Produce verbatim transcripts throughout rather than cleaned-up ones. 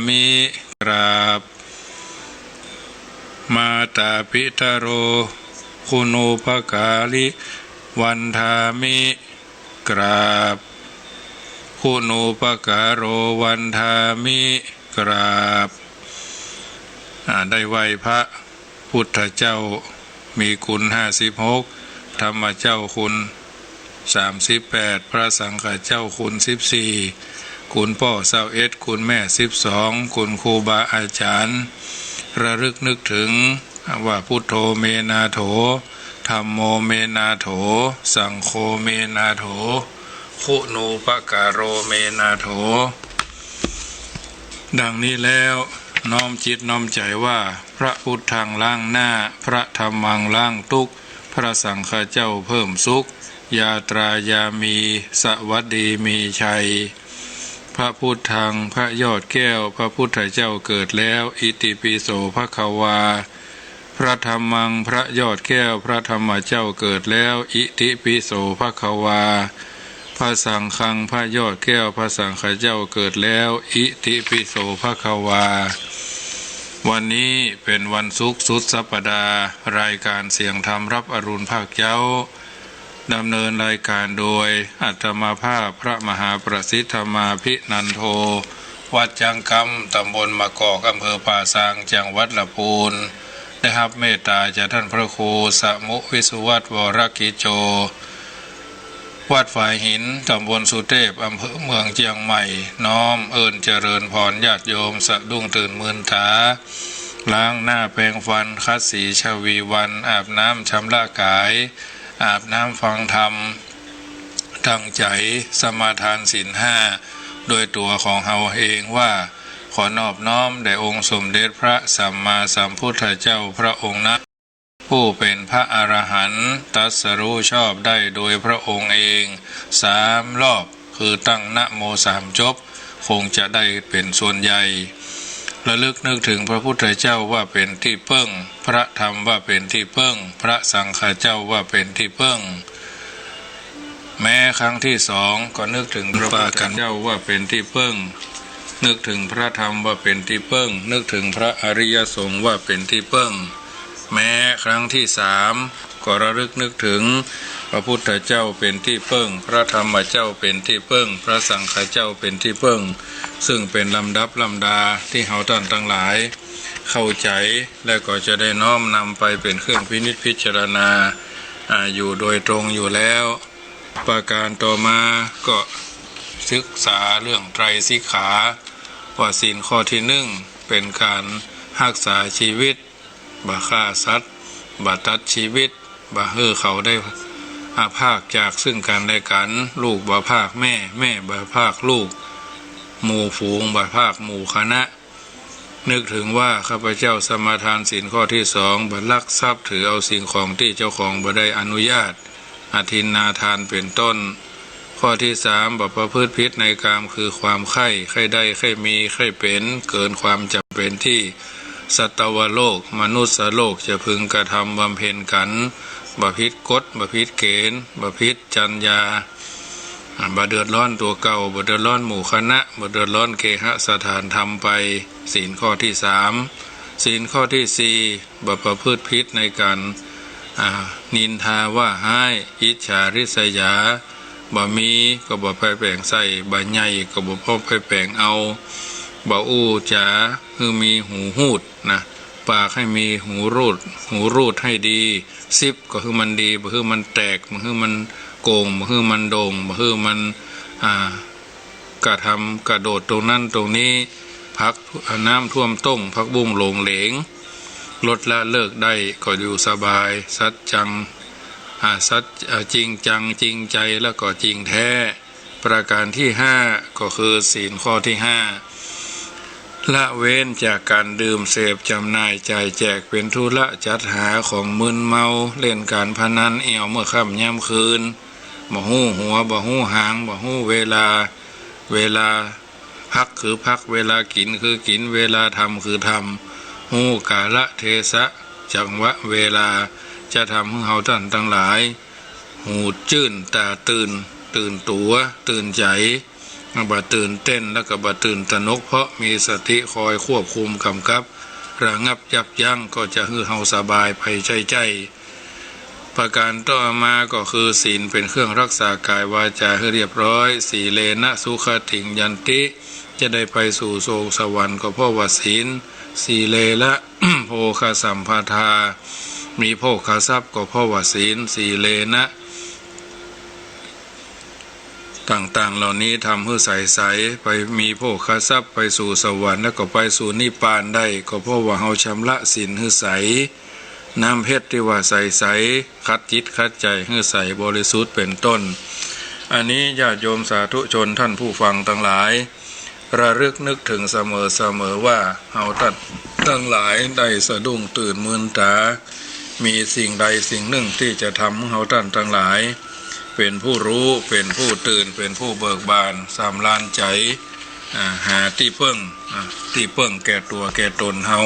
มิ กราบ มาตาปิตโร คุณูปการิ วันทามิ กราบ คุณูปการโร วันทามิ กราบ อ่า ได้ไหว้พระพุทธเจ้า มีคุณห้าสิบหก ธรรมเจ้าคุณสามสิบแปด พระสังฆเจ้าคุณสิบสี่ คุณป้อซาวเอ็ด คุณแม่สิบสอง คุณครูบาอาจารย์ ระลึกนึกถึงว่า พุทโธ เม นาโถ ธัมโม เม นาโถ สังโฆ เม นาโถ คุณูปการโร เม นาโถ ดังนี้แล้ว น้อมจิตน้อมใจว่า พระพุทธังล้างหน้า พระธัมมังล้างตุ๊กข์ พระสังฆเจ้าเพิ่มสุข ญาตรายามี สวัสดีมีชัย พระพุทธัง พระยอดแก้ว พระพุทธเจ้าเกิดแล้ว อิติปิโสภะคะวา พระธัมมัง พระยอดแก้ว พระธรรมเจ้าเกิดแล้ว อิติปิโสภะคะวา พระสังฆัง พระยอดแก้ว พระสังฆเจ้าเกิดแล้ว อิติปิโสภะคะวา วันนี้เป็นวันศุกร์สุดสัปดาห์ รายการเสียงธรรมรับอรุณภาคเจ๊า ดำเนินรายการโดยอาตมาภาพพระมหาประสิทธมาภินันโท วัดจังกำ ตำบลมะกอก อำเภอป่าซาง จังหวัดละปูน ได้ฮับเมตต๋าจากต้านพระครูสมุวิสุวัฒน์ วรกิจโจ วัดฝายหิน ตำบลสุเตพ อำเภอเมืองเจียงใหม่ น้อมเอิ้นเจริญพรญาติโยม สะดุ้งตื่นมืนต๋า ล้างหน้าแปรงฟัน ขัดสีชวีวัน อาบน้ำชำระกาย อาบน้ำฟังธรรม ตั้งใจ๋สมาทานศีลห้า โดยตั๋วของเฮาเองว่า ขอนอบน้อมแด่องค์สมเด็จพระสัมมาสัมพุทธเจ้าพระองค์นั้น ผู้เป็นพระอรหันต์ ตรัสรู้ชอบได้โดยพระองค์เอง สามรอบ คือตั้งนะโมสามจบ คงจะได้เป็นส่วนใหญ่ ระลึกนึกถึงพระพุทธเจ้าว่าเป็นที่พึ่ง พระธรรมว่าเป็นที่พึ่ง พระสังฆเจ้าว่าเป็นที่พึ่ง แม้ครั้งที่สองก็นึกถึงพระพุทธเจ้าว่าเป็นที่พึ่ง นึกถึงพระธรรมว่าเป็นที่พึ่ง นึกถึงพระอริยสงฆ์ว่าเป็นที่พึ่ง แม้ครั้งที่สามก็ระลึกนึกถึงพระพุทธเจ้าเป็นที่พึ่ง พระธรรมเจ้าเป็นที่พึ่ง พระสังฆเจ้าเป็นที่พึ่ง ซึ่งเป็นลำดับลำดาที่เฮาต้านตังหลายเข้าใจ๋ และก็จะได้น้อมนำไปเป็นเครื่องพินิจพิจารณา อ่า อยู่โดยตรงอยู่แล้ว ประการต่อมาก็ศึกษาเรื่องไตรสิกขา ว่าศีลข้อที่หนึ่งเป็นการฮักษาชีวิต บ่ฆ่าสัตว์ บ่ตัดชีวิต บ่หื้อเขาได้ อ่า พรากจากซึ่งกันและกัน ลูกบ่พรากแม่ แม่บ่พรากลูก หมู่ฝูงบ่พรากหมู่คณะ นึกถึงว่าข้าพเจ้าสมาทานศีลข้อที่สอง บ่ลักทรัพย์ถือเอาสิ่งของตี้เจ้าของบ่ได้อนุญาต อทินนาทานเป็นต้น ข้อที่สาม บ่ประพฤติผิดในกาม คือความใคร่ ใคร่ได้ ใคร่มี ใคร่เป็น เกินความจ๋ำเป็นตี้สัตวโลก มนุษยโลกจะพึงกระทำบำเพ็ญกั๋น บ่ผิดกฎ บ่ผิดเกณฑ์ บ่ผิดจรรยา อ่า บ่เดือดร้อนตั๋วเก่า บ่เดือดร้อนหมู่คณะ บ่เดือดร้อนเคหสถานธรรมไป ศีลข้อที่สาม ศีลข้อที่สี่ บ่ประพฤติผิดในการ อ่า นินทาว่าฮ้าย อิจฉาริษยา บ่มีก็บ่ไปแป๋งใส่ บ่ใหญ่ก็บ่ไปแป๋งเอา บ่อู้จ๋าหื้อมีหูฮูดนะ ปากให้มีหูรูด หูรูดให้ดี ซิบก็หื้อมันดี บ่หื้อมันแตก บ่หื้อมันโก่ง บ่หื้อมันโด่ง บ่หื้อมัน อ่า กระทำกระโดดตรงนั้นตรงนี้ ผัก น้ำท่วมต้ง ผักบุ้งหลงเหลง ลดละเลิกได้ก็อยู่สบาย สัจจัง อ่า สัจ อ่า จริงจัง จริงใจ แล้วก็จริงแท้ ประการที่ห้าก็คือศีลข้อที่ห้า ละเว้นจากการดื่มเสพ จำหน่าย จ่ายแจก เป็นธุระจัดหาของมึนเมา เล่นการพนัน แอ่วเมื่อค่ำยามคืน บ่ฮู้หัว บ่ฮู้หาง บ่ฮู้เวลา เวลาพักคือพัก เวลากิ๋นคือกิ๋น เวลาทำคือทำ ฮู้กาละเทศะ จังหวะเวลา จะทำหื้อเฮาต้านตังหลาย หูจื้น ต๋าตื่น ตื่นตั๋ว ตื่นใจ๋ บ่ตื่นเต้นแล้วก็บ่ตื่นตระหนก เพราะมีสติคอยควบคุมกำกับ ระงับยับยั้ง ก็จะหื้อเฮาสบายไปใจ้ๆ ประการต่อมาก็คือศีลเป็นเครื่องรักษากายวาจาหื้อเรียบร้อย สีเลนะสุขติงยันติ จะได้ไปสู่สวงสวรรค์ก็เพราะว่าศีล สีเลนะ โภคสัมปทา มีโภคทรัพย์ก็เพราะว่าศีล สีเลนะ ต่างๆ เหล่านี้ทำหื้อใสๆ ไปมีโภคทรัพย์ ไปสู่สวรรค์ แล้วก็ไปสู่นิพพานได้ ก็เพราะว่าเฮาชำระศีลหื้อใส น้ำเพชรตี้ว่าใสๆ ขัดจิตขัดใจ๋หื้อใสบริสุทธิ์เป็นต้น อันนี้ญาติโยมสาธุชนท่านผู้ฟังตังหลาย ระลึกนึกถึงเสมอๆ ว่าเฮาต้านตังหลายได้สะดุ้งตื่นมืนต๋า มีสิ่งใดสิ่งนึ่งตี้จะทำหื้อเฮาต้านตังหลาย เป๋นผู้ฮู้ เป๋นผู้ตื่น เป๋นผู้เบิกบาน สำราญใจ๋ อ่า หาตี้เปิ้ง อ่า ตี้เปิ้งแก่ตั๋วแก่ต๋นเฮา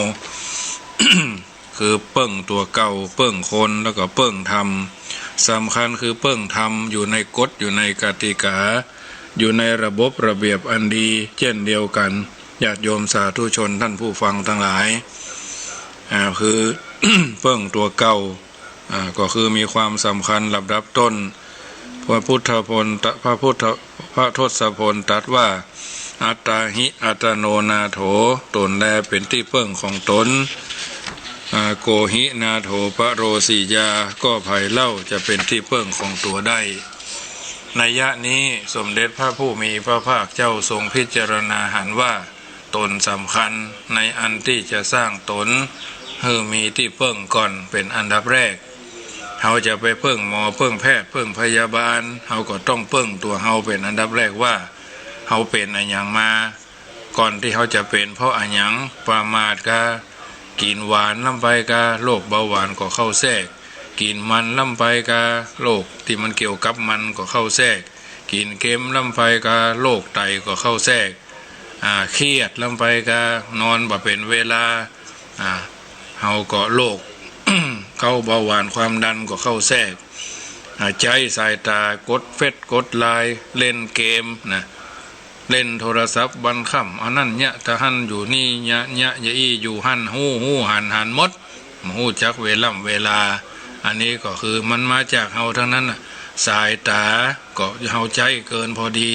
คือเปิ้งตั๋วเก่า เปิ้งคน แล้วก็เปิ้งธรรม สำคัญคือเปิ้งธรรม อยู่ในกฎ อยู่ในกติกา อยู่ในระบบระเบียบอันดี เจ้นเดียวกั๋น ญาติโยมสาธุชนท่านผู้ฟังตังหลาย อ่า คือ เปิ้งตั๋วเก่า อ่า ก็คือมีความสำคัญลำดับต้น พระพุทธพลตะ พระพุทธ พระทศพลตรัสว่า อัตตาหิ อัตตโน นาโถ ตนแลเป๋นตี้เปิ้งของตน อ่า โกหิ นาโถ ปะโรสียา ก็ใผเล่าจะเป๋นตี้เปิ้งของตั๋วได้ นัยยะนี้สมเด็จพระผู้มีพระภาคเจ้าทรงพิจารณาหันว่า ตนสำคัญในอันตี้จะสร้างตนหื้อมีตี้เปิ้งก่อนเป๋นอันดับแรก เฮาจะไปเปิ้งหมอ เปิ้งแพทย์ เปิ้งพยาบาล เฮาก็ต้องเปิ้งตั๋วเฮาเป๋นอันดับแรกว่า เฮาเป๋นอะหยังมา ก่อนตี้เฮาจะเป๋นเพราะอะหยัง ประมาทกา กิ๋นหวานล้ำไปกา โรคเบาหวานก็เข้าแทรก กิ๋นมันล้ำไปกา โรคตี้มันเกี่ยวกับมันก็เข้าแทรก กิ๋นเค็มล้ำไปกา โรคไตก็เข้าแทรก อ่า เครียดล้ำไปกา นอนบ่เป๋นเวลา อ่า เฮาก็โรค เกาต์เบาหวานความดันก็เข้าแทรก อ่า ใจ๊สายต๋ากดเฟซกดไลน์ เล่นเกมนะ เล่นโทรศัพท์วันค่ำ อันนั้นเยียะตะหั้น อยู่นี่เยียะเยียะ อย่าอี้อยู่หั้น ฮู้ฮู้หันหันหมด บ่ฮู้จักเวล่ำเวลา อันนี้ก็คือมันมาจากเฮาตังนั้นน่ะ สายต๋าก็เฮาใจ๊เกินพอดี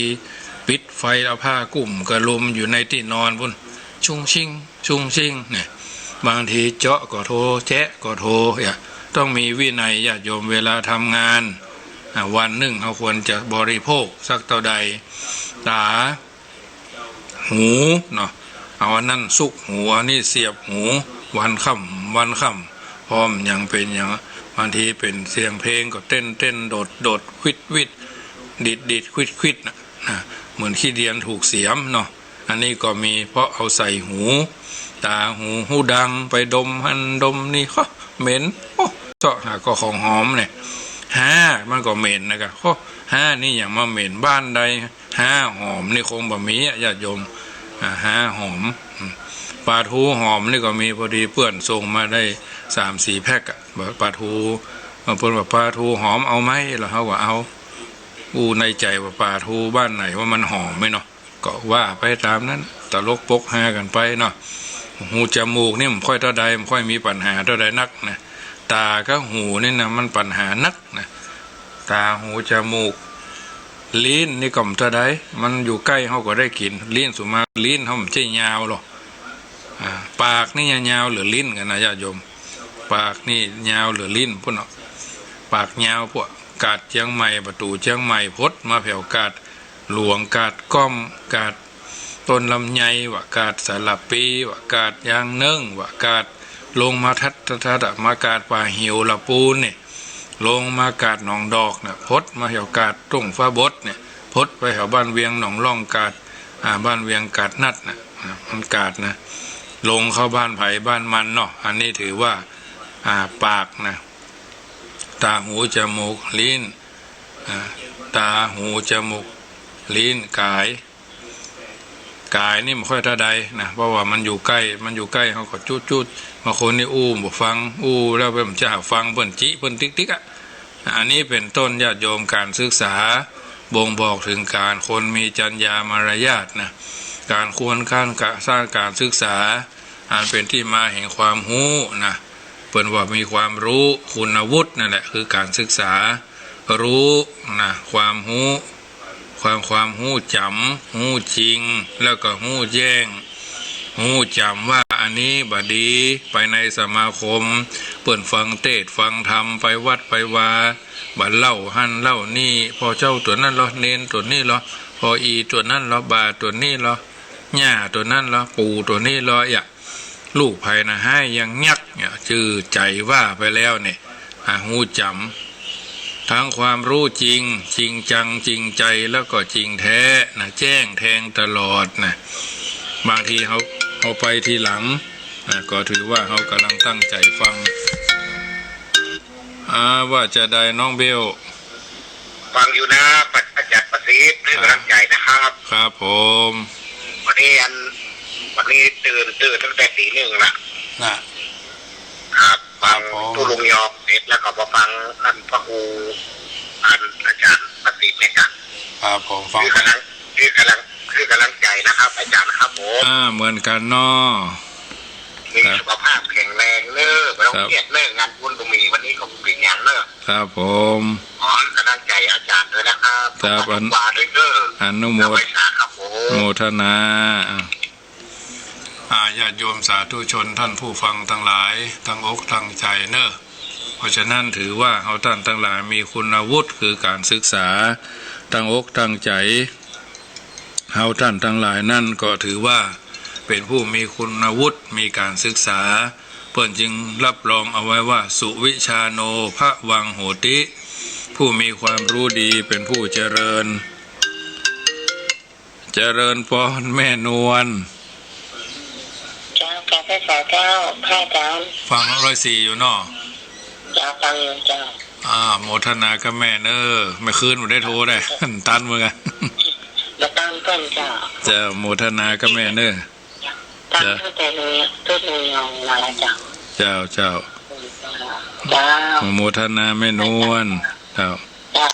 ปิดไฟเอาผ้ากุ้มกะลุมอยู่ในตี้นอนปู้น ชุ้งชิ้ง ชุ้งชิ้งเนี่ย บางทีเจาะก็โทร แจ๊ะก็โทร เนี่ย ต้องมีวินัยญาติโยม เวลาทำงาน อ่า วันนึ่งเฮาควรจะบริโภคสักเต้าใด ต๋า หูเนาะ เอาอันนั้นซุกหู อันนี้เสียบหู วันค่ำ วันค่ำ พร้อมหยังเป๋นหยัง บางทีเป๋นเสียงเพลงก็เต้นเต้น โดดโดด ควิดควิด ดีดดีด ควิดควิดน่ะ นะ เหมือนขี้เดียนถูกเสียมเนาะ อันนี้ก็มี เพราะเอาใส่หู ต๋าหู ฮูดัง ไปดมหั้นดมนี่ ฮะ เหม็น โอ้ เซาะหาก็ของหอมเนี่ย ฮา มันก็เหม็นนะกะ โอ้ ฮานี่หยังมาเหม็น บ้านใดฮาหอม นี่คงบ่มีอะญาติโยม อ่า ฮาหอม อืม ปลาทูหอมนี่ก็มี พอดีเปื้อนส่งมาได้สามสี่แพ็คอะ ปลาทู เปิ้นว่าปลาทูหอมเอาไหม แล้วเฮาก็เอา อู้ในใจ๋ว่าปลาทูบ้านไหนว่ามันหอมไหมเนาะ ก็ว่าไปต๋ามนั้น ตลกปกฮากั๋นไปเนาะ หูจมูกนี่บ่ค่อยเต้าใด บ่ค่อยมีปัญหาเต้าใดนักนะ ต๋ากับหูนี่นะ มันปัญหานักนะ ต๋า หู จมูก ลิ้นนี่ก็บ่เต้าใด มันอยู่ใก้เฮาก็ได้กิ๋น ลิ้น สุมา ลิ้นเฮาบ่ใจ้ยาวหรอก อ่า ปากนี่ยาวเหลือลิ้นกั๋นนะญาติโยม ปากนี่ยาวเหลือลิ้นปู้นเนาะ ปากยาว พวกกาดเจียงใหม่ ประตู๋เจียงใหม่ พดมาแผวกาดหลวง กาดก้อม กาดต้นลำไย ว่า กาดสาละปี ว่า กาดยางเนิ่ง ว่า กาดลงมาทัดทัดทัดอะ มากาดป่าหิวละปูนนี่ ลงมากาดหนองดอกน่ะ พดมาแผวกาดทุ่งฟ้าบดเนี่ย พดไปแผวบ้านเวียงหนองล่อง กาด อ่า บ้านเวียงกาดนัดน่ะ อ่า มันกาดนะ ลงเข้าบ้านใผบ้านมันเนาะ อันนี้ถือว่า อ่า ปากนะ ต๋า หู จมูก ลิ้น อ่า ต๋า หู จมูก ลิ้น ก๋าย ก๋ายนี่บ่ค่อยเต้าใดนะ เพราะว่ามันอยู่ใก้ มันอยู่ใก้เฮาก็จุ๊จุ๊ บางคนนี่อู้บ่ฟัง อู้แล้วเปิ้นจะหาฟัง เปิ้นจิเปิ้นติ๊กติ๊กอะ อันนี้เป๋นต้นญาติโยม ก๋านศึกษา บ่งบอกเถิงก๋านคนมีจรรยามารยาทนะ ก๋านควร ก๋านกระ สร้างก๋านศึกษา อันเป๋นตี้มาแห่งความฮู้นะ เปิ้นว่ามีความฮู้ คุณวุฒินั่นแหละคือก๋านศึกษา ฮู้นะ ความฮู้ ความ ความฮู้จ๋ำ ฮู้จริง แล้วก็ฮู้แจ้ง ฮู้จ๋ำว่าอันนี้บ่ดี ไปในสมาคม เปิ้นฟังเตสน์ฟังธรรม ไปวัดไปวา บ่าเล่าหั้นเล่านี่ พ่อเจ้าตั๋วนั้นลอ เณรตั๋วนี้ลอ พ่ออี่ตั๋วนั้นลอ บ่าตั๋วนี้ลอ ย่าตั๋วนั้นลอ ปู่ตั๋วนี้ลอ เยียะ ลูกใผนะฮ้ายยังยักเนี่ย จื้อใจ๋ว่าไปแล้วเนี่ย อ่ะ ฮู้จ๋ำ ทั้งความฮู้จริง จริงจัง จริงใจ๋ แล้วก็จริงแต๊นะ แจ้งแทงตลอดนะ บางทีเฮา เฮาไปทีหลังนะ ก็ถือว่าเฮากำลังตั้งใจ๋ฟัง อ่า ว่าจาใดน้องเบล ฟังอยู่นะ อาจ๋ารย์ประสิทธิ์ ให้ก๋ำลังใจ๋นะครับ ครับผม วันนี้อัน วันนี้ตื่น ตื่นตั้งแต่ตี๋นึ่งละ น่ะ ครับ ฟัง ครับผม ตุ๊ลุงยองเสร็จแล้วก็มาฟังอันพระครู อันอาจ๋ารย์ประสิทธิ์เนี่ยครับ ครับผม ฟัง คือกำลัง คือกำลัง คือกำลังใจ๋นะครับ อาจ๋ารย์ครับผม อ่า เหมือนกั๋นเนาะ มีสุขภาพแข็งแรงเน้อ บ่ต้องเครียดเน้อ งานบุญก็มี วันนี้ก็บ่เป๋นหยังเน้อ ครับผม ขอก๋ำลังใจ๋อาจ๋ารย์ด้วยนะครับ ครับ ขอบคุณ อนุ กว่าด้วยเน้อ อนุโมท ไหว้สาครับผม โมทนา อ่า อ่า ญาติโยมสาธุชนท่านผู้ฟังตังหลาย ตั้งอกตั้งใจ๋เน้อ เพราะฉะนั้นถือว่าเฮาต้านตังหลายมีคุณวุฒิคือก๋านศึกษา ตั้งอกตั้งใจ๋ เฮาต้านตังหลายนั้นก็ถือว่าเป๋นผู้มีคุณวุฒิ มีก๋านศึกษา เปิ้นจึงรับรองเอาไว้ว่า สุวิชชาโน ภวังโหติ ผู้มีความฮู้ดีเป๋นผู้เจริญ เจริญปอนแม่นวล เจ้า กราบไหว้สาเจ้า พระอาจ๋ารย์ ฟังร้อยสี่อยู่เนาะ เจ้า ฟังอยู่เจ้า อ่า โมทนากับแม่เน้อ เมื่อคืนบ่ได้โทรได้ ตันเหมือนกั๋น บ่ตันเปิ้นเจ้า เจ้า โมทนากับแม่เน้อ ตัน เจ้า ตั้งแต่เน้อ ตุ๊ลุงยองมาแล้วเจ้า เจ้า เจ้า เจ้า โมทนาแม่นวล เจ้า เจ้า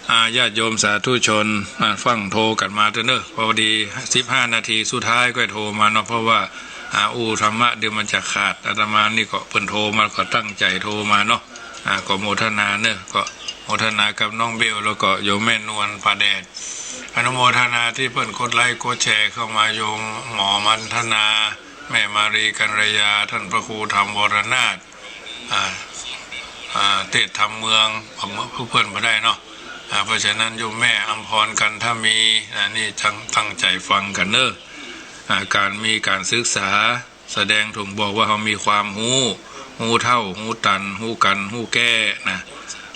อ่า ญาติโยมสาธุชน อ่า ฟั่งโทรกั๋นมาเต๊อะเน้อ พอดีสิบห้านาทีสุดท้ายก็โทรมาเนาะ เพราะว่า อ่า อู้ธรรมะเดี๋ยวมันจะขาด อาตมานี่ก็เปิ้นโทรมาก็ตั้งใจ๋โทรมาเนาะ อ่า ก็โมทนาเน้อ ก็โมทนากับน้องเบล แล้วก็โยมแม่นวลผาแดด อนุโมทนาตี้เปิ้นกดไลก์กดแชร์เข้ามา โยมหมอมันธนา แม่มารีกัญญา ท่านพระครูธรรมวรนาถ อ่า อ่า เตสน์ธรรมเมือง เมืองผู้เปิ้นบ่ได้เนาะ อ่า เพราะฉะนั้นโยมแม่อำพรกันถ้ามี อ่า นี่ตั้ง ตั้งใจ๋ฟังกั๋นเน้อ อ่า ก๋านมีก๋านศึกษา แสดงบ่งบอกว่าเฮามีความฮู้ ฮู้เท่า ฮู้ตัน ฮู้กั๋น ฮู้แก้นะ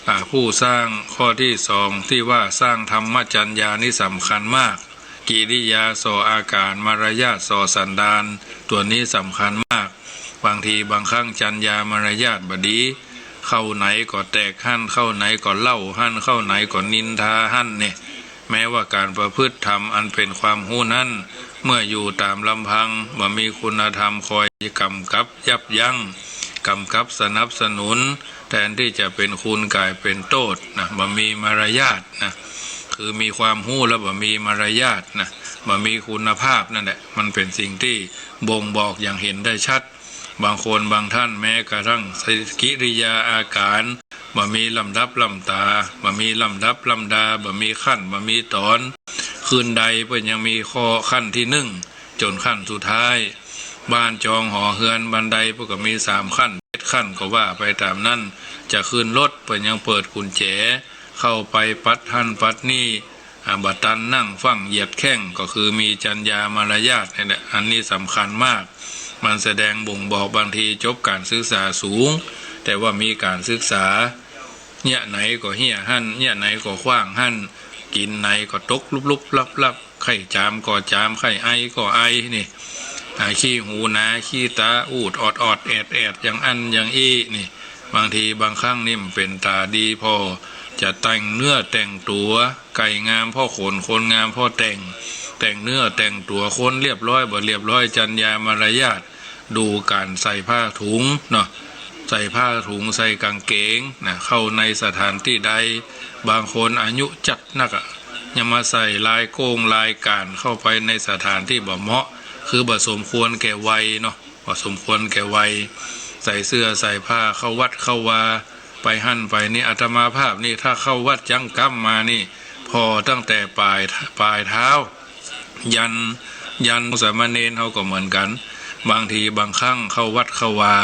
อ่า ผู้สร้างข้อตี้สองตี้ว่าสร้างธรรมจัญญานี่สำคัญมาก กิริยาส่ออาก๋าน มารยาทส่อสันดาน ตั๋วนี้สำคัญมาก บางทีบางครั้งจัญญามารยาทบ่ดี เข้าไหนก็แตกหั้น เข้าไหนก็เล่าหั้น เข้าไหนก็นินทาหั้นเนี่ย แม้ว่าก๋านประพฤติธรรมอันเป๋นความฮู้นั้น เมื่ออยู่ต๋ามลำพัง บ่มีคุณธรรมคอยก๋ำกับยับยั้ง ก๋ำกับสนับสนุน แทนตี้จะเป๋นคุณก๋ายเป๋นโต้ษนะ บ่มีมารยาทนะ คือมีความฮู้แล้วบ่มีมารยาทนะ บ่มีคุณภาพนั่นแหละ มันเป๋นสิ่งตี้บ่งบอกอย่างเห็นได้ชัด บางคนบางท่านแม้กระทั่งกิริยาอาก๋าน บ่มีลำดับลำต๋า บ่มีลำดับลำดา บ่มีขั้น บ่มีต๋อน ขึ้นไดเปิ้นยังมีข้อขั้นตี้นึ่งจ๋นขั้นสุดท้าย บ้านจองหอเฮือนบันไดเปิ้นก็มีสามขั้น เจ็ดขั้นก็ว่าไปต๋ามนั้น จะขึ้นรถเปิ้นยังเปิดกุญแจ เข้าไปปัดหั้นปัดนี่ อ่า บ่ตันนั่งฟั่งเหยียดแข้ง ก็คือมีจัญญามารยาทนี่แหละ อันนี้สำคัญมาก มันแสดงบ่งบอกบางทีจบก๋านศึกษาสูง แต่ว่ามีก๋านศึกษา เยียะไหนก็เฮี้ยหั้น เยียะไหนก็ขว้างหั้น กิ๋นไหนก็ตกลุบๆลับๆ ใค่จามก็จาม ใค่ไอก็ไอนี่ อ่า ขี้หูหนา ขี้ต๋าอูดออดๆแอดๆ อย่างอั้นอย่างอี้นี่ บางทีบางครั้งนี่บ่เป๋นต๋าดีผ่อ จะแต่งเนื้อแต่งตั๋ว ไก่งามผ่อขน คนงามผ่อแต่ง แต่งเนื้อแต่งตั๋ว คนเรียบร้อยบ่เรียบร้อย จัญญามารยาท ดูก๋านใส่ผ้าถุงเนาะ ใส่ผ้าถุง ใส่ก๋างเก๋งนะ เข้าในสถานตี้ใด บางคนอายุจัดนักอะ ยังมาใส่ลายโก้งลายก๋านเข้าไปในสถานตี้บ่เหมาะ คือบ่สมควรแก่วัยเนาะ บ่สมควรแก่วัย ใส่เสื้อใส่ผ้าเข้าวัดเข้าวา ไปหั้นไปนี่ อาตมาภาพนี่ถ้าเข้าวัดจังก๊ำมานี่ ผ่อตั้งแต่ป๋าย ป๋ายเท้า ยัน ยันสามเณรเฮาก็เหมือนกั๋น บางทีบางครั้งเข้าวัดเข้าวา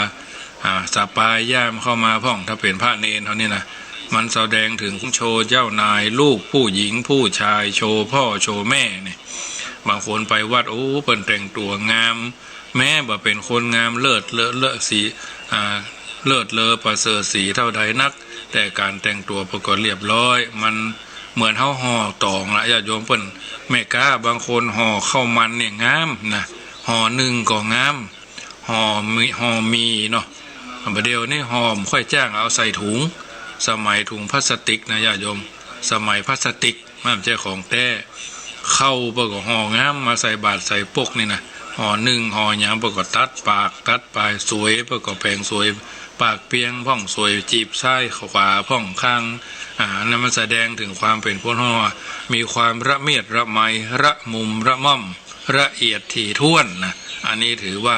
อ่า สะปายย่ามเข้ามาพ่อง ถ้าเป๋นพระเณรเฮานี่นะ มันแสดงเถิงโชว์เจ้านาย ลูกผู้หญิงผู้จาย โชว์พ่อโชว์แม่นี่ บางคนไปวัด โอ้ เปิ้นแต่งตั๋วงาม แม้บ่เป๋นคนงามเลิศเลอ เลิศสี อ่า เลิศเลอประเสริฐสีเท่าใดนัก แต่ก๋านแต่งตั๋วเปิ้นก็เรียบร้อย มันเหมือนเฮาห่อต๋องละญาติโยมเปิ้น แม่ก๊าบางคนห่อข้าวมันเนี่ยงามนะ ห่อนึ่งก็งาม ห่อหมี่ ห่อหมี่เนาะ บ่าเดี่ยวนี้ห่อบ่ค่อยจ้าง เอาใส่ถุง สมัยถุงพลาสติกนะญาติโยม สมัยพลาสติก มันบ่ใจ้ของแต๊ ข้าวเปิ้นก็ห่องาม มาใส่บาตรใส่ปกนี่นะ ห่อนึ่งห่อหยังเปิ้นก็ตัดปากตัดป๋าย สวยเปิ้นก็แป๋งสวย ปากเปียงพ่อง สวยจีบซ้ายขวาพ่องข้าง อ่า อันนั้นมันแสดงเถิงความเป๋นคนห่อ มีความระเมียดระไม ระมุมระม่อม ละเอียดถี่ถ้วนนะ อันนี้ถือว่า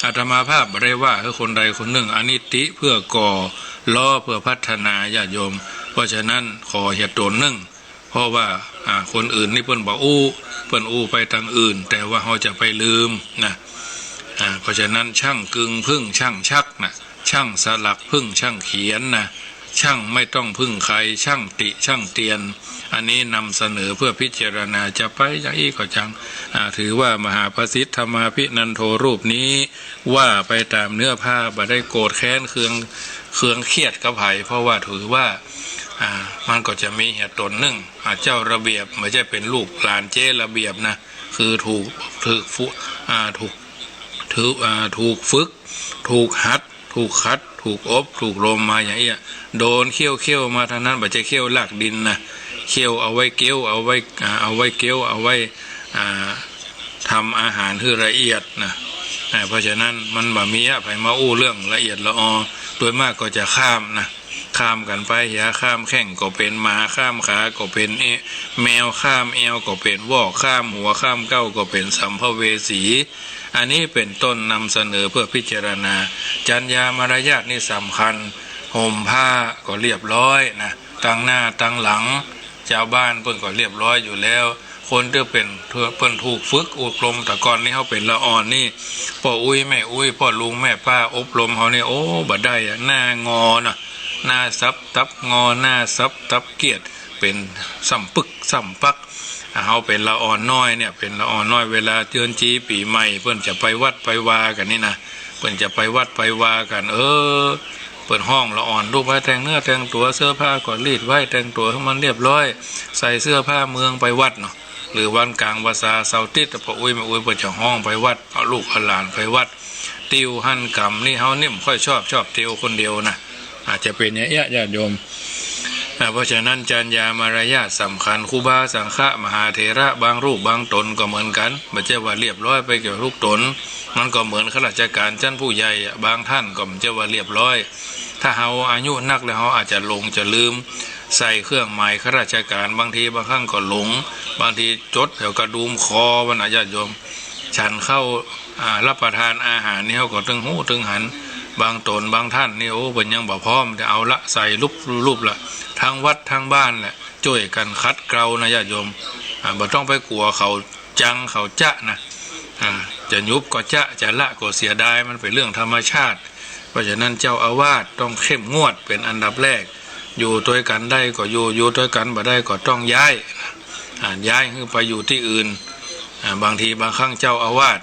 อาตมาภาพบ่ได้ว่าหื้อคนใดคนนึ่ง อันนี้ติเปื้อก่อ ล้อเปื้อพัฒนาญาติโยม เพราะฉะนั้นขอเหียดต๋นนึ่ง เพราะว่า อ่า คนอื่นนี่เปิ้นบ่อู้ เปิ้นอู้ไปตางอื่น แต่ว่าเฮาจะไปลืมนะ อ่า เพราะฉะนั้นช่างกึงผึ้งช่างชักนะ ช่างสลักผึ้งช่างเขียนนะ ช่างไม่ต้องพึ่งใคร ช่างติช่างเตียน อันนี้นำเสนอเพื่อพิจารณา จะไปอย่างอี้ก็จัง อ่า ถือว่ามหาประสิทธิ์ธรรมาภินันโทรูปนี้ ว่าไปต๋ามเนื้อผ้า บ่ได้โกรธแค้นเคือง เคืองเครียดกับใผ เพราะว่าถือว่า อ่า มันก็จะมีเหียดต๋นนึ่ง อ่า เจ้าระเบียบ บ่ใจ้เป๋นลูกหลานเจ๊ระเบียบนะ คือถูก ถูกฝึก อ่า ถูก ถูก อ่า ถูกฝึก ถูกหัด ถูกขัด ถูกอบ ถูกรมมาอย่างอี้ โดนเฆี่ยวเฆี่ยวมาเต้านั้น บ่ใจ้เฆี่ยวลากดินนะ เฆี่ยวเอาไว้เก๊ยว เอาไว้ อ่า เอาไว้เก๊ยว เอาไว้ อ่า ทำอาหารหื้อละเอียดนะ อ่า เพราะฉะนั้นมันบ่มีอะ ใผมาอู้เรื่องละเอียดละออ โดยมากก็จะข้ามนะ ข้ามกั๋นไปเหีย ข้ามแข้งก็เป๋นหมา ข้ามขาก็เป๋นเอ แมว ข้ามแอวก็เป๋นวอก ข้ามหัว ข้ามเก๊าก็เป๋นสัมภเวสี อันนี้เป๋นต้นนำเสนอเพื่อพิจารณา จรรยามารยาทนี่สำคัญ ห่มผ้าก็เรียบร้อยนะ ตางหน้าตางหลัง จาวบ้านเปิ้นก็เรียบร้อยอยู่แล้ว คนตี้เป๋น เปิ้นถูกฝึกอบรม แต่ก่อนนี้เฮาเป๋นละอ่อนนี่ ป้ออุ๊ยแม่อุ๊ย ป้อลุงแม่ป้าอบรมเฮานี่ โอ้ บ่ได้อะ หน้างอนะ หน้าสับตับงอ หน้าสับตับเกี้ยน เป๋นซ้ำปึกซ้ำปัก เฮาเป๋นละอ่อนน้อยเนี่ย เป๋นละอ่อนน้อย เวลาเดือนจีปี๋ใหม่ เปิ้นจะไปวัดไปวากั๋นนี่นะ เปิ้นจะไปวัดไปวากั๋น เออ เปิ้นฮ้องละอ่อนลูกว่าแต่งเนื้อแต่งตั๋ว เสื้อผ้าก็รีดไว้ แต่งตั๋วหื้อมันเรียบร้อย ใส่เสื้อผ้าเมืองไปวัดเนาะ หรือวันก๋างพรรษาเสาร์อาติ๊ด ป้ออุ๊ยแม่อุ๊ยเปิ้นจะฮ้องไปวัด เอาลูกเอาหลานไปวัด ติวหั้นกำนี่เฮานี่บ่ค่อยชอบ ชอบติวคนเดียวนะ อาจจะเป๋นอย่างอี้ญาติโยม อ่า เพราะฉะนั้นจรรยามารยาทสำคัญ ครูบาสังฆะมหาเถระบางรูปบางต๋นก็เหมือนกั๋น บ่ใจ้ว่าเรียบร้อยไปเกือบกู้ต๋น มันก็เหมือนข้าราชก๋านชั้นผู้ใหญ่อะ บางต้านก็บ่ใจ้ว่าเรียบร้อย ถ้าเฮาอายุนักแล้วเฮาอาจจะหลงจะลืม ใส่เครื่องหมายข้าราชก๋าน บางทีบางครั้งก็หลง บางทีจ๋ดแถวกระดูมคอมันนะญาติโยม ฉันข้าว อ่า รับประทานอาหารนี่เฮาก็ตึงฮู้ตึงหัน บางต๋นบางต้านนี่ โอ้ เปิ้นยังบ่พร้อม แต่เอาละ ใส่ลุบลุบละ ทั้งวัดทั้งบ้านแหละ จ้วยกั๋นขัดเกลานะญาติโยม อ่า บ่ต้องไปกั๋วเขาจังเขาจะนะ อ่า จะยุบก็จะ จะละก็เสียดาย มันเป๋นเรื่องธรรมชาติ เพราะฉะนั้นเจ้าอาวาสต้องเข้มงวดเป๋นอันดับแรก อยู่ตวยกั๋นได้ก็อยู่ อยู่ตวยกั๋นบ่ได้ก็ต้องย้าย อ่า ย้ายหื้อไปอยู่ตี้อื่น อ่า บางทีบางครั้งเจ้าอาวาส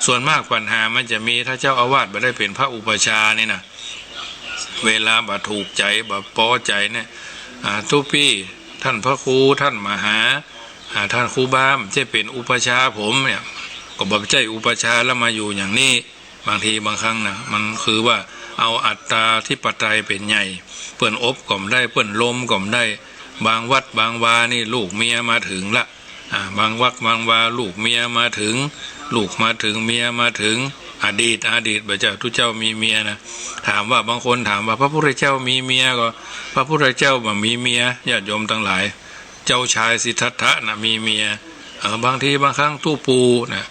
ส่วนมากปัญหามันจะมีถ้าเจ้าอาวาสบ่ได้เป๋นพระอุปัชฌาย์นี่นะ เวลาบ่ถูกใจ๋ บ่ปอใจ๋เนี่ย อ่า ตุ๊ปี้ ต้านพระครู ต้านมหา อ่า ต้านครูบาบ่ใจ้เป๋นอุปัชฌาย์ผมเนี่ย ก็บ่ใจ้อุปัชฌาย์แล้วมาอยู่อย่างนี้ บางทีบางครั้งนะ มันคือว่าเอาอัตตาธิปไตยเป๋นใหญ่ เปิ้นอบก็บ่ได้ เปิ้นรมก็บ่ได้ บางวัดบางวานี่ลูกเมียมาเถิงละ อ่า บางวัดบางวาลูกเมียมาเถิง ลูกมาเถิง เมียมาเถิง อดีต อดีตบ่าเจ้า ตุ๊เจ้ามีเมียนะ ถามว่า บางคนถามว่า พระพุทธเจ้ามีเมียก่อ พระพุทธเจ้าบ่มีเมีย ญาติโยมตังหลาย เจ้าชายสิทธัตถะนะมีเมีย เออ บางทีบางครั้งตุ๊ปู่นะ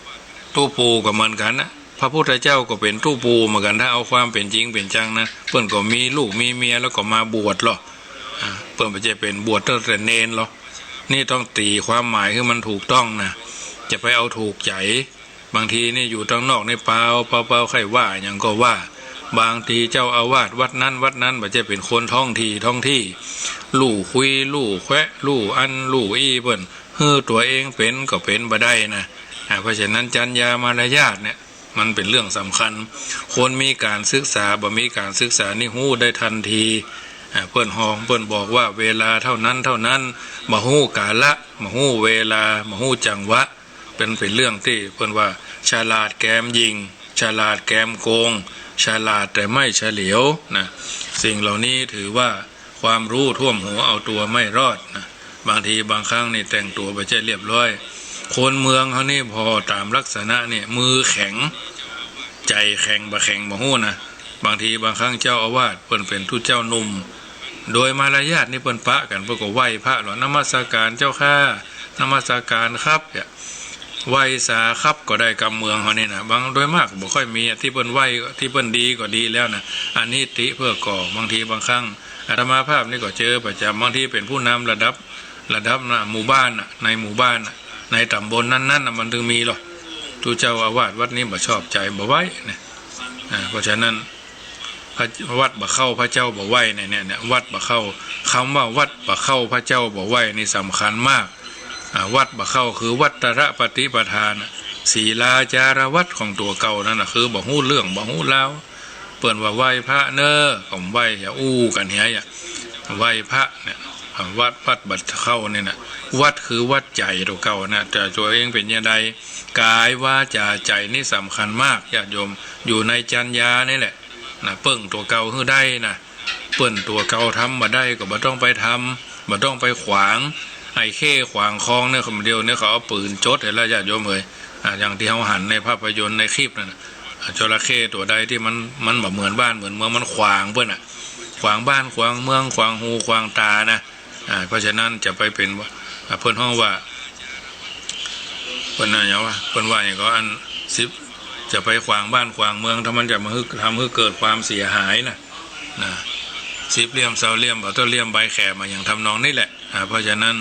ตุ๊ปู่ก็เหมือนกั๋นนะ พระพุทธเจ้าก็เป๋นตุ๊ปู่เหมือนกั๋น ถ้าเอาความเป๋นจริงเป๋นจังนะ เปิ้นก็มีลูกมีเมียแล้วก็มาบวชลอ อ่า เปิ้นบ่ใจ้เป๋นบวชตั้งแต่เณรลอ นี่ต้องตี๋ความหมายหื้อมันถูกต้องนะ จะไปเอาถูกใจ๋ บางทีนี่อยู่ตังนอกนี่เปล่า เปล่า เปล่า ใค่ว่าหยังก็ว่า บางทีเจ้าอาวาสวัดนั้นวัดนั้นบ่ใจ้เป๋นคนท้องที่ท้องที่ ลู่คุยลู่แควะลู่อั้นลู่อี้เปิ้น หื้อตั๋วเองเป๋นก็เป๋นบ่ได้นะ อ่า เพราะฉะนั้นจรรยามารยาทเนี่ย มันเป๋นเรื่องสำคัญ คนมีก๋านศึกษา บ่มีก๋านศึกษานี่ฮู้ได้ทันที อ่า เปิ้นฮ้อง เปิ้นบอกว่าเวลาเท่านั้นเท่านั้น บ่ฮู้กาละ บ่ฮู้เวลา บ่ฮู้จังหวะ เป๋น เป๋นเรื่องตี้เปิ้นว่าฉลาดแกมหยิ่ง ฉลาดแกมโกง ฉลาดแต่ไม่เฉลียวนะ สิ่งเหล่านี้ถือว่าความรู้ท่วมหัวเอาตัวไม่รอดนะ บางทีบางครั้งนี่แต่งตั๋วบ่ใจ้เรียบร้อย คนเมืองเฮานี่ผ่อต๋ามลักษณะนี่ มือแข็ง ใจ๋แข็งบ่แข็งบ่ฮู้นะ บางทีบางครั้งเจ้าอาวาสเปิ้นเป๋นตุ๊เจ้าหนุ่ม โดยมารยาทนี่เปิ้นปะกั๋น เปิ้นก็ไหว้พระลอ นมัสการเจ้าข้า นมัสการครับ เนี่ย ไหว้สาครับก็ได้ กำเมืองเฮานี่นะ บาง โดยมากบ่ค่อยมีอะ ตี้เปิ้นไหว้ ตี้เปิ้นดีก็ดีแล้วนะ อันนี้ติเปื้อก่อ บางทีบางครั้ง อาตมาภาพนี่ก็เจอประจ๋ำ บางทีเป๋นผู้นำระดับ ระดับนะ หมู่บ้านน่ะ ในหมู่บ้านน่ะ ในต๋ำบลนั้นๆ น่ะ มันตึงมีลอ ตุ๊เจ้าอาวาสวัดนี้บ่ชอบใจ๋ บ่ไหว้นะ อ่า เพราะฉะนั้น พระ วัดบ่เข้าพระเจ้าบ่ไหว้เนี่ย เนี่ย เนี่ย วัดบ่เข้า กำว่าวัดบ่เข้าพระเจ้าบ่ไหว้นี่สำคัญมาก อ่า วัดบ่เข้าคือวัตรปฏิปทานะ ศีลาจารวัตรของตั๋วเก่านั่นน่ะ คือบ่ฮู้เรื่องบ่ฮู้ราว เปิ้นว่าไหว้พระเน่อ ก็ไหว้ อย่าอู้กั๋นเหีย อย่าไหว้พระเนี่ย อ่า วัด วัดบ่เข้าเนี่ยนะ วัดคือวัดใจ๋ตั๋วเก่านะ แต่ตั๋วเองเป๋นจาใด กายวาจาใจ๋นี่สำคัญมาก ญาติโยม อยู่ในจรรยานี่แหละ นะ เปิ้งตั๋วเก่าหื้อได้นะ เปิ้นตั๋วเก่าทำบ่ได้ก็บ่ต้องไปทำ บ่ต้องไปขวาง ไอ้เข้ขวางคลองเนี่ย เดี๋ยวนี้เขาเอาปืนจดหั้นแล้ว ญาติโยมเอ๋ย อ่า อย่างตี้เฮาหันในภาพยนตร์ในคลิปนั่นน่ะ อ่า จระเข้ตั๋วใดตี้มัน มันบ่เหมือนบ้านเหมือนเมือง มันขวางเปิ้นน่ะ ขวางบ้านขวางเมือง ขวางหูขวางต๋านะ อ่า เพราะฉะนั้นจะไปเป๋นว่า อ่า เปิ้นฮ้องว่า เปิ้นว่าหยังวะ เปิ้นว่าหยังก็ อันสิบ จะไปขวางบ้านขวางเมือง ถ้ามันจะมาหื้อ ทำหื้อเกิดความเสียหายนะ นะ สิบเหลี่ยมซาวเหลี่ยม บ่าเต้าเหลี่ยมใบแขมอะ อย่างทำนองนี้แหละ อ่า เพราะฉะนั้น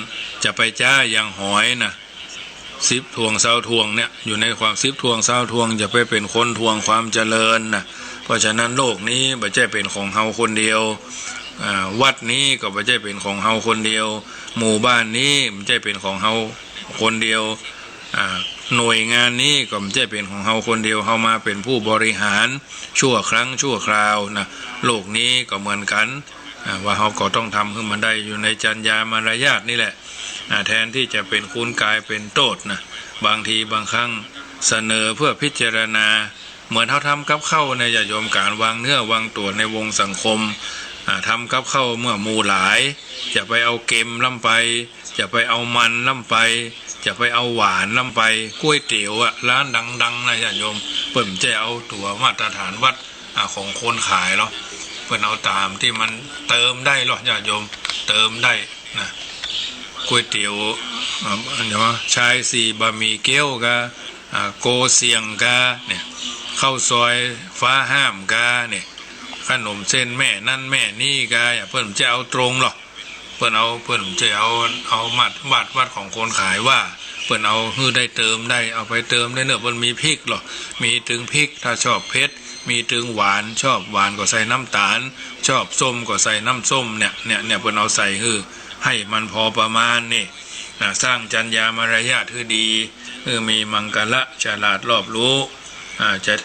จะไปจ้าอย่างหอยนะ สิบถ่วงซาวถ่วงเนี่ย อยู่ในความสิบถ่วงซาวถ่วง จะไปเป๋นคนถ่วงความเจริญนะ เพราะฉะนั้นโลกนี้บ่ใจ้เป๋นของเฮาคนเดียว อ่า วัดนี้ก็บ่ใจ้เป๋นของเฮาคนเดียว หมู่บ้านนี้บ่ใจ้เป๋นของเฮาคนเดียว อ่า หน่วยงานนี้ก็บ่ใจ้เป๋นของเฮาคนเดียว เฮามาเป๋นผู้บริหารชั่วครั้งชั่วคราวนะ โลกนี้ก็เหมือนกั๋น อ่า ว่าเฮาก็ต้องทำหื้อมันได้ อยู่ในจรรยามารยาทนี่แหละ อ่า แทนตี้จะเป๋นคุณกลายเป๋นโต้ษนะ บางทีบางครั้งเสนอเปื้อพิจารณา เหมือนเฮาทำกับข้าวเนี่ย ญาติโยม ก๋านวางเนื้อวางตั๋วในวงสังคม อ่า ทำกับข้าวเมื่อหมู่หลาย จะไปเอาเก็มล้ำไป จะไปเอามันล้ำไป จะไปเอาหวานล้ำไป ก๋วยเตี๋ยวอะ ร้านดังๆ นะ ญาติโยม เปิ้นบ่ใจ้เอาตั๋วมาตรฐานวัด อ่า ของคนขายหรอก เปิ้นเอาต๋ามตี้มันเติมได้หรอก ญาติโยม เติมได้นะ ก๋วยเตี๋ยว อ่า อันนี้ว่า ชายสี่ บะหมี่เกี๊ยวกา อ่า โกเสี่ยงกา เนี่ย ข้าวซอยฟ้าห้ามกา เนี่ย ขนมเส้นแม่นั้นแม่นี้กา เปิ้นบ่ใจ้เอาตรงหรอก เปิ้นเอา เปิ้นบ่ใจ้เอา เอามาตรฐานวัดของคนขายว่า เปิ้นเอาหื้อได้เติมได้ เอาไปเติมได้เน่อ เปิ้นมีพริกหรอก มีตึงพริก ถ้าชอบเผ็ด มีตึงหวาน ชอบหวานก็ใส่น้ำต๋าล ชอบส้มก็ใส่น้ำส้ม เนี่ย เนี่ย เนี่ย เปิ้นเอาใส่หื้อ หื้อมันพอประมาณนี่นะ สร้างจรรยามารยาทหื้อดี หื้อมีมังคละ ฉลาดรอบรู้ อ่า จะ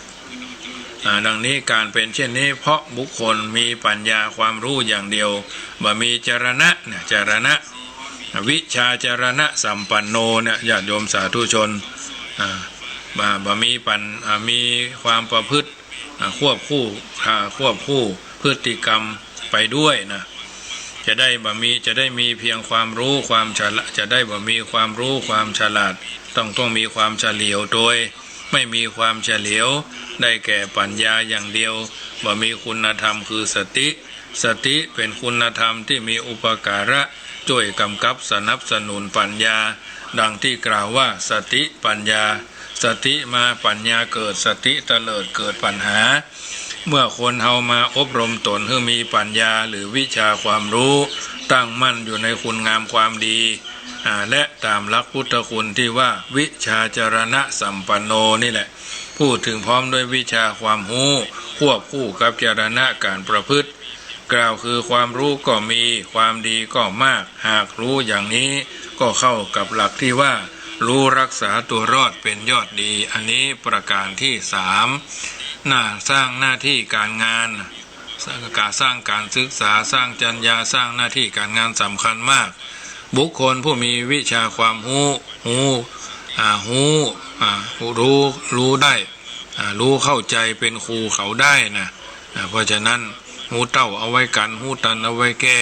อ่า ดังนี้ ก๋านเป๋นเช่นนี้ เพราะบุคคลมีปัญญาความรู้อย่างเดียว บ่มีจรณะนะ จรณะ วิชาจรณะสัมปันโนเนี่ย ญาติโยมสาธุชน อ่า บ่ บ่มีปัญ อ่า มีความประพฤติ อ่า ควบคู่ อ่า ควบคู่พฤติกรรมไปด้วยนะ จะได้บ่มี จะได้มีเพียงความรู้ความฉลาด จะได้บ่มีความรู้ความฉลาด ต้อง ต้องมีความเฉลียวโตย ไม่มีความเฉลียว ได้แก่ปัญญาอย่างเดียว บ่มีคุณธรรมคือสติ สติเป๋นคุณธรรมตี้มีอุปการะจ้วยก๋ำกับสนับสนุนปัญญา ดังตี้กล่าวว่า สติปัญญา สติมาปัญญาเกิด สติเตลิดเกิดปัญหา เมื่อคนเฮามาอบรมตนหื้อมีปัญญาหรือวิชาความฮู้ ตั้งมั่นอยู่ในคุณงามความดี อ่า และต๋ามหลักพุทธคุณตี้ว่า วิชชาจรณสัมปันโน นี่แหละ พูดเถิงพร้อมด้วยวิชาความฮู้ ควบคู่กับจรณะก๋านประพฤติ กล่าวคือความฮู้ก็มี ความดีก็มาก หากฮู้อย่างนี้ ก็เข้ากับหลักตี้ว่า ฮู้รักษาตั๋วรอดเป๋นยอดดี อันนี้ประก๋านตี้สาม หน้า สร้างหน้าตี้ก๋านงาน ก๋านสร้างก๋านศึกษา สร้างจัญญา สร้างหน้าตี้ก๋านงานสำคัญมาก บุคคลผู้มีวิชาความฮู้ ฮู้ อ่า ฮู้ อ่า ฮู้ ฮู้ได้ อ่า ฮู้เข้าใจ๋เป๋นครูเขาได้นะ อ่า เพราะฉะนั้น ฮู้เต้าเอาไว้กั๋น ฮู้ตันเอาไว้แก้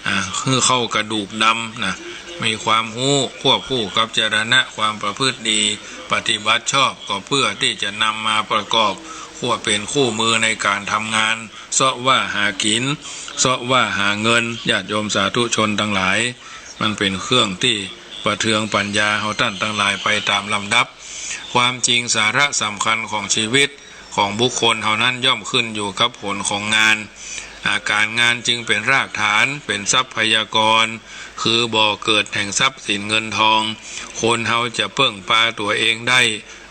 อ่า หื้อเข้ากระดูกดำนะ มีความฮู้ควบคู่กับจรณะความประพฤติดี ปฏิบัติชอบ ก็เปื้อตี้จะนำมาประกอบ ควบเป๋นคู่มือในก๋านทำงาน เซาะว่าหากิ๋น เซาะว่าหาเงิน ญาติโยมสาธุชนตังหลาย มันเป๋นเครื่องตี้ประเทืองปัญญาเฮาต้านตังหลายไปต๋ามลำดับ ความจริงสาระสำคัญของชีวิตของบุคคลเฮานั้นย่อมขึ้นอยู่กับผลของงาน อ่า ก๋านงานจึงเป๋นรากฐาน เป๋นทรัพยากร คือบ่อเกิดแห่งทรัพย์สินเงินทอง คนเฮาจะเปิ้งปาตั๋วเองได้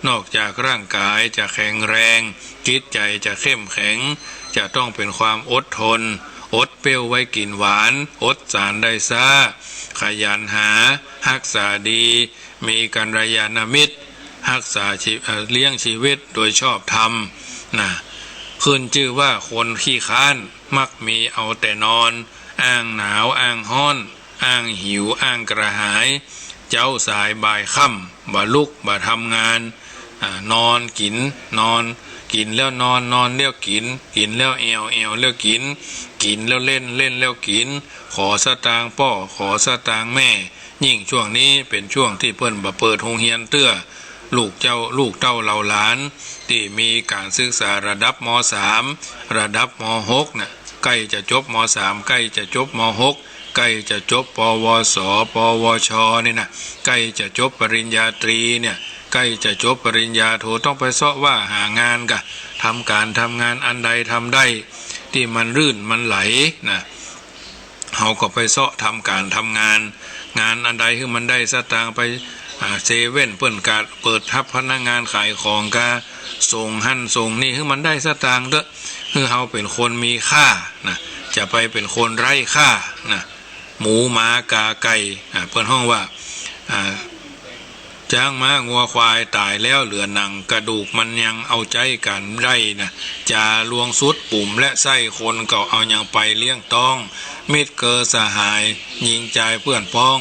นอกจากร่างก๋ายจะแข็งแรง จิตใจ๋จะเข้มแข็ง จะต้องเป๋นความอดทน อดเปรี้ยวไว้กิ๋นหวาน อดสารได้ซ้า ขยันหา ฮักษาดี มีกัลยาณมิตร ฮักษาชีวิต เอ่อ เลี้ยงชีวิตโดยชอบธรรมนะ ขึ้นจื้อว่าคนขี้คร้าน มักมีเอาแต่นอน อ้างหนาว อ้างฮ้อน อ้างหิว อ้างกระหาย เจ๊าสายบ่ายค่ำ บ่ลุก บ่ทำงาน อ่า นอนกิ๋น นอน กิ๋นแล้วนอน นอนแล้วกิ๋น กิ๋นแล้วแอ่ว แอ่วแล้วกิ๋น กิ๋นแล้วเล่น เล่นแล้วกิ๋น ขอสตางค์ป้อ ขอสตางค์แม่ ยิ่งช่วงนี้เป๋นช่วงตี้เปิ้นบ่เปิดโฮงเฮียนเตื้อ ลูกเจ้า ลูกเต้าเหล่าหลาน ตี้มีก๋านศึกษาระดับ ม.สาม ระดับ ม.หก น่ะ ใก้จะจบ ม.สาม ใก้จะจบ ม.หก ใก้จะจบ ปวส ปวช นี่นะ ใก้จะจบปริญญาตรีเนี่ย ใก้จะจบปริญญาโท ต้องไปเซาะว่าหางานกา ทำก๋านทำงานอันใดทำได้ ตี้มันรื่นมันไหลนะ เฮาก็ไปเซาะทำก๋านทำงาน งานอันใดหื้อมันได้สตางค์ไป อ่า เซเว่นเปิ้นก็เปิดฮับพนักงานขายของกา ส่งหั้นส่งนี่หื้อมันได้สตางค์เต๊อะ หื้อเฮาเป๋นคนมีค่านะ จะไปเป๋นคนไร้ค่านะ หมูหมากาไก่ อ่า เปิ้นฮ้องว่า อ่า จ๊างม้างัวควายต๋ายแล้วเหลือหนัง กระดูกมันยังเอาใจ๊ก๋านได้นะ จาลวงสุดปุ๋มและไส้คนก็เอาหยังไปเลี้ยงต๊อง มิตรเกอสหาย ญิงจายเปื้อนป๊อง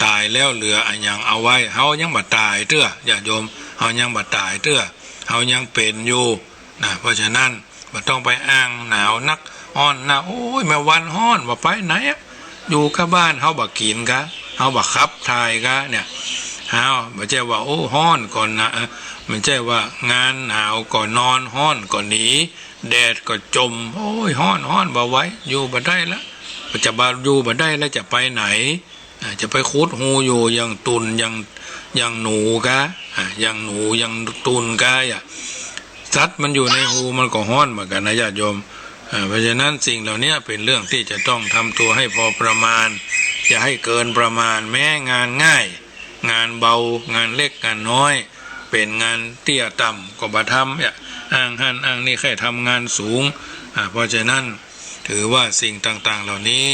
ต๋ายแล้วเหลืออะหยังเอาไว้ เฮายังบ่ต๋ายเตื้อ ญาติโยม เฮายังบ่ต๋ายเตื้อ เฮายังเป๋นอยู่นะ เพราะฉะนั้น บ่ต้องไปอ้างหนาวนัก ฮ้อนนัก โอ้ย แม่วันฮ้อน บ่ไปไหนอะ อยู่ก้าบ้าน เฮาบ่กิ๋นกา เฮาบ่ขับถ่ายกาเนี่ย เฮาบ่ใจ้ว่า โอ้ ฮ้อนก็นะ เอ่อ บ่ใจ้ว่างานหนาวก็นอน ฮ้อนก็หนี แดดก็จ่ม โอ้ย ฮ้อน ฮ้อน บ่ไหว อยู่บ่ได้ละ จะบ่า อยู่บ่ได้แล้ว จะไปไหน อ่า จะไปขุดฮูอยู่อย่างตุ่น อย่าง อย่างหนูกา อ่า อย่างหนู อย่างตุ่นกา อ่ะ สัตว์มันอยู่ในฮูมันก็ฮ้อนเหมือนกั๋นนะญาติโยม อ่า เพราะฉะนั้นสิ่งเหล่านี้เป๋นเรื่องตี้จะต้องทำตั๋วให้พอประมาณ อย่าให้เกินประมาณ แม้งานง่าย งานเบา งานเล็ก งานน้อย เป๋นงานเตี้ยต่ำก็บ่ทำ อย่าอ้างหั้นอ้างนี่ ใค่ทำงานสูง อ่า เพราะฉะนั้น ถือว่าสิ่งต่างๆ เหล่านี้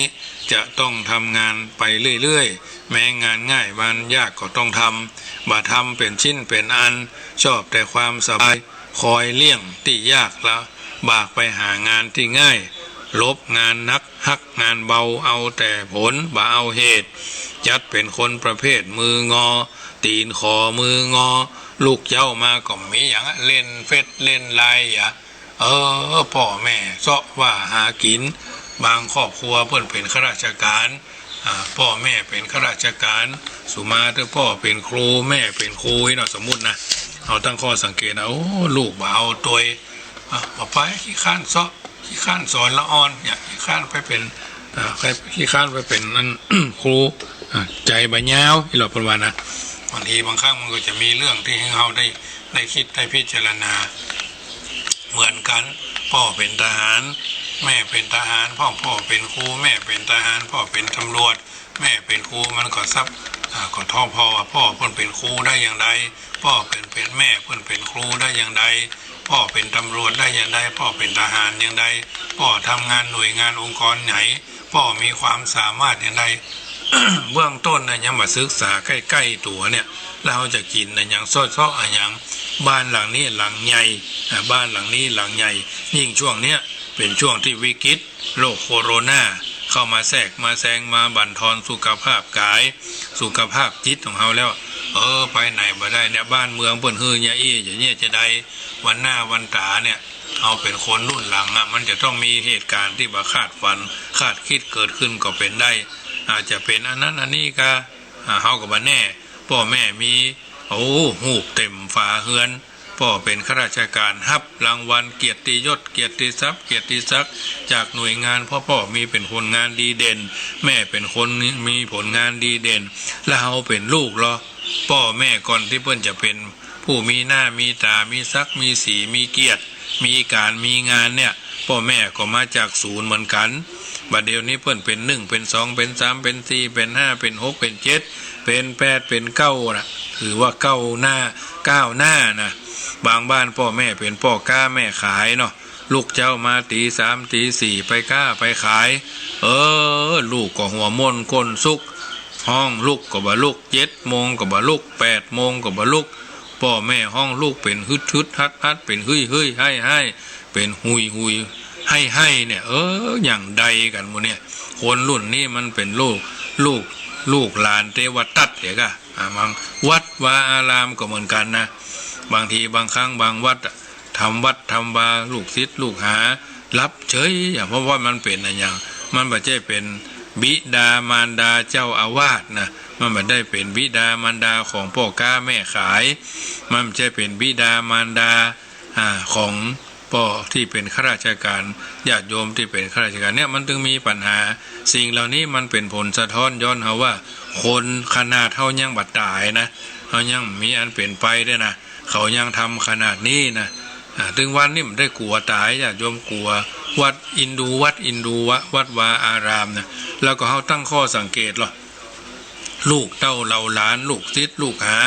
จะต้องทำงานไปเรื่อยๆ แม้งานง่ายงานยากก็ต้องทำ บ่ทำเป๋นชิ้นเป๋นอัน ชอบแต่ความสบาย คอยเลี่ยงตี้ยากละ บากไปหางานตี้ง่าย หลบงานหนัก ฮักงานเบา เอาแต่ผล บ่เอาเหตุ จัดเป๋นคนประเภทมืองอ ตี๋นขอมืองอ ลุกเจ๊ามาก็มีหยังอะ เล่นเฟซเล่นไลน์อะ เออ ป้อแม่เซาะว่าหากิ๋น บางครอบครัวเปิ้นเป๋นข้าราชก๋าน อ่า ป้อแม่เป๋นข้าราชก๋าน สุมาเต๊อะ ป้อเป๋นครู แม่เป๋นครู นี่เนาะ สมมุตินะ เฮาตั้งข้อสังเกตนะ โอ้ ลูกบ่เอาตวย อ่ะ บ่ไป ขี้คร้านเซาะ ขี้คร้านสอนละอ่อนเนี่ย ขี้คร้านไปเป๋น อ่า ขี้คร้านไปเป๋นอัน ครู อ่า ใจ๋บ่ยาว อี้หรอกเปิ้นว่านะ บางทีบางครั้งมันก็จะมีเรื่องตี้หื้อเฮาได้ ได้กึ๊ดได้พิจารณา เหมือนกั๋น ป้อเป๋นทหาร แม่เป๋นทหาร พ่อ ป้อเป๋นครู แม่เป๋นทหาร ป้อเป๋นตำรวจ แม่เป๋นครู มันก็ซับ อ่า ก็ท้อพ่อว่า ป้อเปิ้นเป๋นครูได้อย่างใด ป้อเป๋น เป๋น แม่เปิ้นเป๋นครูได้อย่างใด ป้อเป๋นตำรวจได้อย่างใด ป้อเป๋นทหารอย่างใด ป้อทำงานหน่วยงานองค์กรไหน ป้อมีความสามารถอย่างใด เบื้องต้นนะ ยังบ่ศึกษาใก้ๆ ตั๋วเนี่ย แล้วเฮาจะกิ๋นอะหยัง เซาะๆ อะหยัง บ้านหลังนี้หลังใหญ่ อ่า บ้านหลังนี้หลังใหญ่ ยิ่งช่วงเนี้ย เป๋นช่วงตี้วิกฤต โรคโคโรนาเข้ามาแทรกมาแซง มาบั่นทอนสุขภาพก๋าย สุขภาพจิตของเฮาแล้ว เออ ไปไหนบ่ได้เนี่ย บ้านเมืองเปิ้นหื้อเยียะอี้ จะเยียะจาใด วันหน้าวันต๋าเนี่ย เฮาเป๋นคนรุ่นหลังอะ มันจะต้องมีเหตุก๋ารณ์ตี้บ่คาดฝัน คาดกึ๊ดเกิดขึ้นก็เป๋นได้ อาจจะเป๋นอันนั้นอันนี้กา อ่า เฮาก็บ่แน่ ป้อแม่มี โอ้ ฮูปเต๋มฝาเฮือน ป้อเป๋นข้าราชก๋าน ฮับรางวัลเกียรติยศ เกียรติศัพท์ เกียรติศักดิ์ จากหน่วยงาน เพราะป้อมีเป๋นผลงานดีเด่น แม่เป๋นคนมีผลงานดีเด่น แล้วเฮาเป๋นลูกลอ ป้อแม่ก่อนตี้เปิ้นจะเป๋นผู้มีหน้ามีต๋า มีศักดิ์มีศรี มีเกียรติ มีก๋านมีงานเนี่ย ป้อแม่ก็มาจากศูนย์เหมือนกั๋น บ่าเดี่ยวนี้เปิ้นเป๋นหนึ่ง เป๋นสอง เป๋นสาม เป๋นสี่ เป๋นห้า เป๋นหก เป๋นเจ็ด เป๋นแปด เป๋นเก้านะ ถือว่าก้าวหน้า ก้าวหน้านะ บางบ้านป้อแม่เป๋นป้อก๊าแม่ขายเนาะ ลุกเจ๊ามาตี๋สามตี๋สี่ ไปก๊าไปขาย เออ ลูกก็หัวม่วนก้นสุข ฮ้องลุกก็บ่ลุก เจ็ดโมงก็บ่ลุก แปดโมงก็บ่ลุก ป้อแม่ฮ้องลุกเป๋นฮึดๆ ฮัดๆ เป๋นเฮ้ยๆ ไห้ๆ เป๋นหุยๆ ไห้ๆ เนี่ย เออ อย่างใดกั๋นหมู่เนี่ย คนรุ่นนี้มันเป๋นลูก ลูก ลูกหลานเตวตัดเหียกะ อ่า บางวัดวาอารามก็เหมือนกั๋นนะ บางทีบางครั้งบางวัดอะ ทำวัดทำวา ลูกศิษย์ลูกหา หลับเฉยอะ เพราะว่ามันเป๋นอะหยัง มันบ่ใจ้เป๋นบิดามารดาเจ้าอาวาสนะ มันบ่ได้เป๋นบิดามารดาของป้อก๊าแม่ขาย มันบ่ใจ้เป๋นบิดามารดา อ่า ของป้อตี้เป๋นข้าราชก๋าน ญาติโยมตี้เป๋นข้าราชก๋าน เนี่ยมันจึงมีปัญหา สิ่งเหล่านี้มันเป๋นผลสะท้อนย้อนเฮาว่า คนขนาดเฮายังบ่ต๋ายนะ เฮายังมีอันเป๋นไปได้นะ เขายังทำขนาดนี้นะ อ่า เถิงวันนี้บ่ได้กั๋วต๋าย ญาติโยมกั๋ว วัดอินดู วัดอินดูวะ วัดวาอารามนะ แล้วก็เฮาตั้งข้อสังเกตลอ ลูกเต้าเหล่าหลาน ลูกศิษย์ลูกหา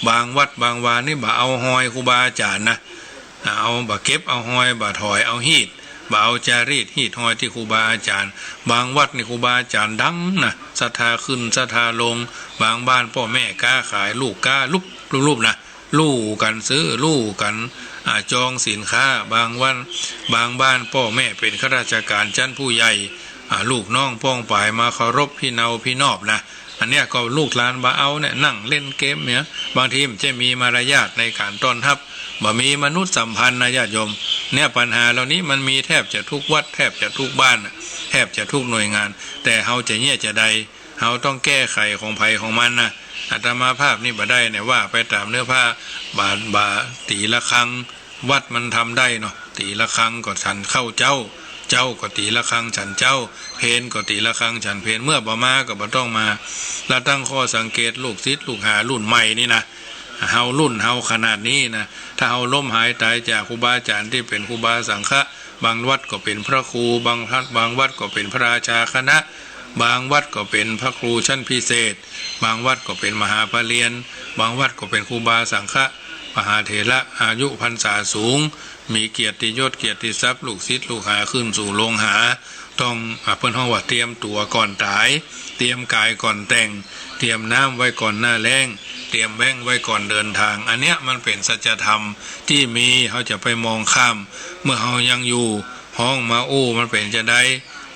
บางวัดบางวานี่บ่เอาฮอยครูบาอาจ๋ารย์นะ อ่า เอา บ่เก็บเอาฮอย บ่ถอยเอาฮีต บ่เอาจารีตฮีตฮอยตี้ครูบาอาจ๋ารย์ บางวัดนี่ครูบาอาจ๋ารย์ดังนะ ศรัทธาขึ้นศรัทธาลง บางบ้านป้อแม่ก๊าขาย ลูกก๊าลุบลุบๆ นะ ลู่กั๋นซื้อ ลู่กั๋น อ่า จองสินค้า บางวัน บางบ้านป้อแม่เป๋นข้าราชก๋านชั้นผู้ใหญ่ อ่า ลูกน้องป้องป๋ายมาเคารพพี่เนาพี่นอบนะ อันเนี้ยก็ลูกหลานบ่เอาเนี่ย นั่งเล่นเกมเนี่ย บางทีมันจะมีมารยาทในก๋านต้อนฮับ บ่มีมนุษยสัมพันธ์นะญาติโยม เนี่ยปัญหาเหล่านี้มันมีแทบจะทุกวัด แทบจะทุกบ้านน่ะ แทบจะทุกหน่วยงาน แต่เฮาจะเยียะจาใด เฮาต้องแก้ไขของใผของมันนะ อาตมาภาพนี่บ่ได้เนี่ย ว่าไปต๋ามเนื้อผ้า บ่า บ่า ตี๋ระฆัง วัดมันทำได้เนาะ ตี๋ระฆังก็ฉันข้าวเจ๊า เจ๊าก็ตี๋ระฆังฉันเจ๊า เพลก็ตี๋ระฆังฉันเพล เมื่อบ่มาก็บ่ต้องมา แล้วตั้งข้อสังเกตลูกศิษย์ลูกหารุ่นใหม่นี่นะ เฮารุ่นเฮาขนาดนี้นะ ถ้าเฮาล้มหายต๋ายจากครูบาอาจ๋ารย์ตี้เป๋นครูบาสังฆะ บางวัดก็เป๋นพระครู บางวัด บางวัดก็เป๋นพระราชาคณะ บางวัดก็เป๋นพระครูชั้นพิเศษ บางวัดก็เป๋นมหาปริญญา บางวัดก็เป๋นครูบาสังฆะ มหาเถระ อายุพรรษาสูง มีเกียรติยศเกียรติศัพท์ ลูกศิษย์ลูกหาขึ้นสู่โลงหา ต้อง อ่า เปิ้นฮ้องว่าเตรียมตั๋วก่อนต๋าย เตรียมก๋ายก่อนแต่ง เตรียมน้ำไว้ก่อนหน้าแล้ง เตรียมแว่งไว้ก่อนเดินทาง อันเนี้ยมันเป๋นสัจธรรมตี้มี เฮาจะไปมองข้าม เมื่อเฮายังอยู่ ฮ้องมาอู้มันเป๋นจาใด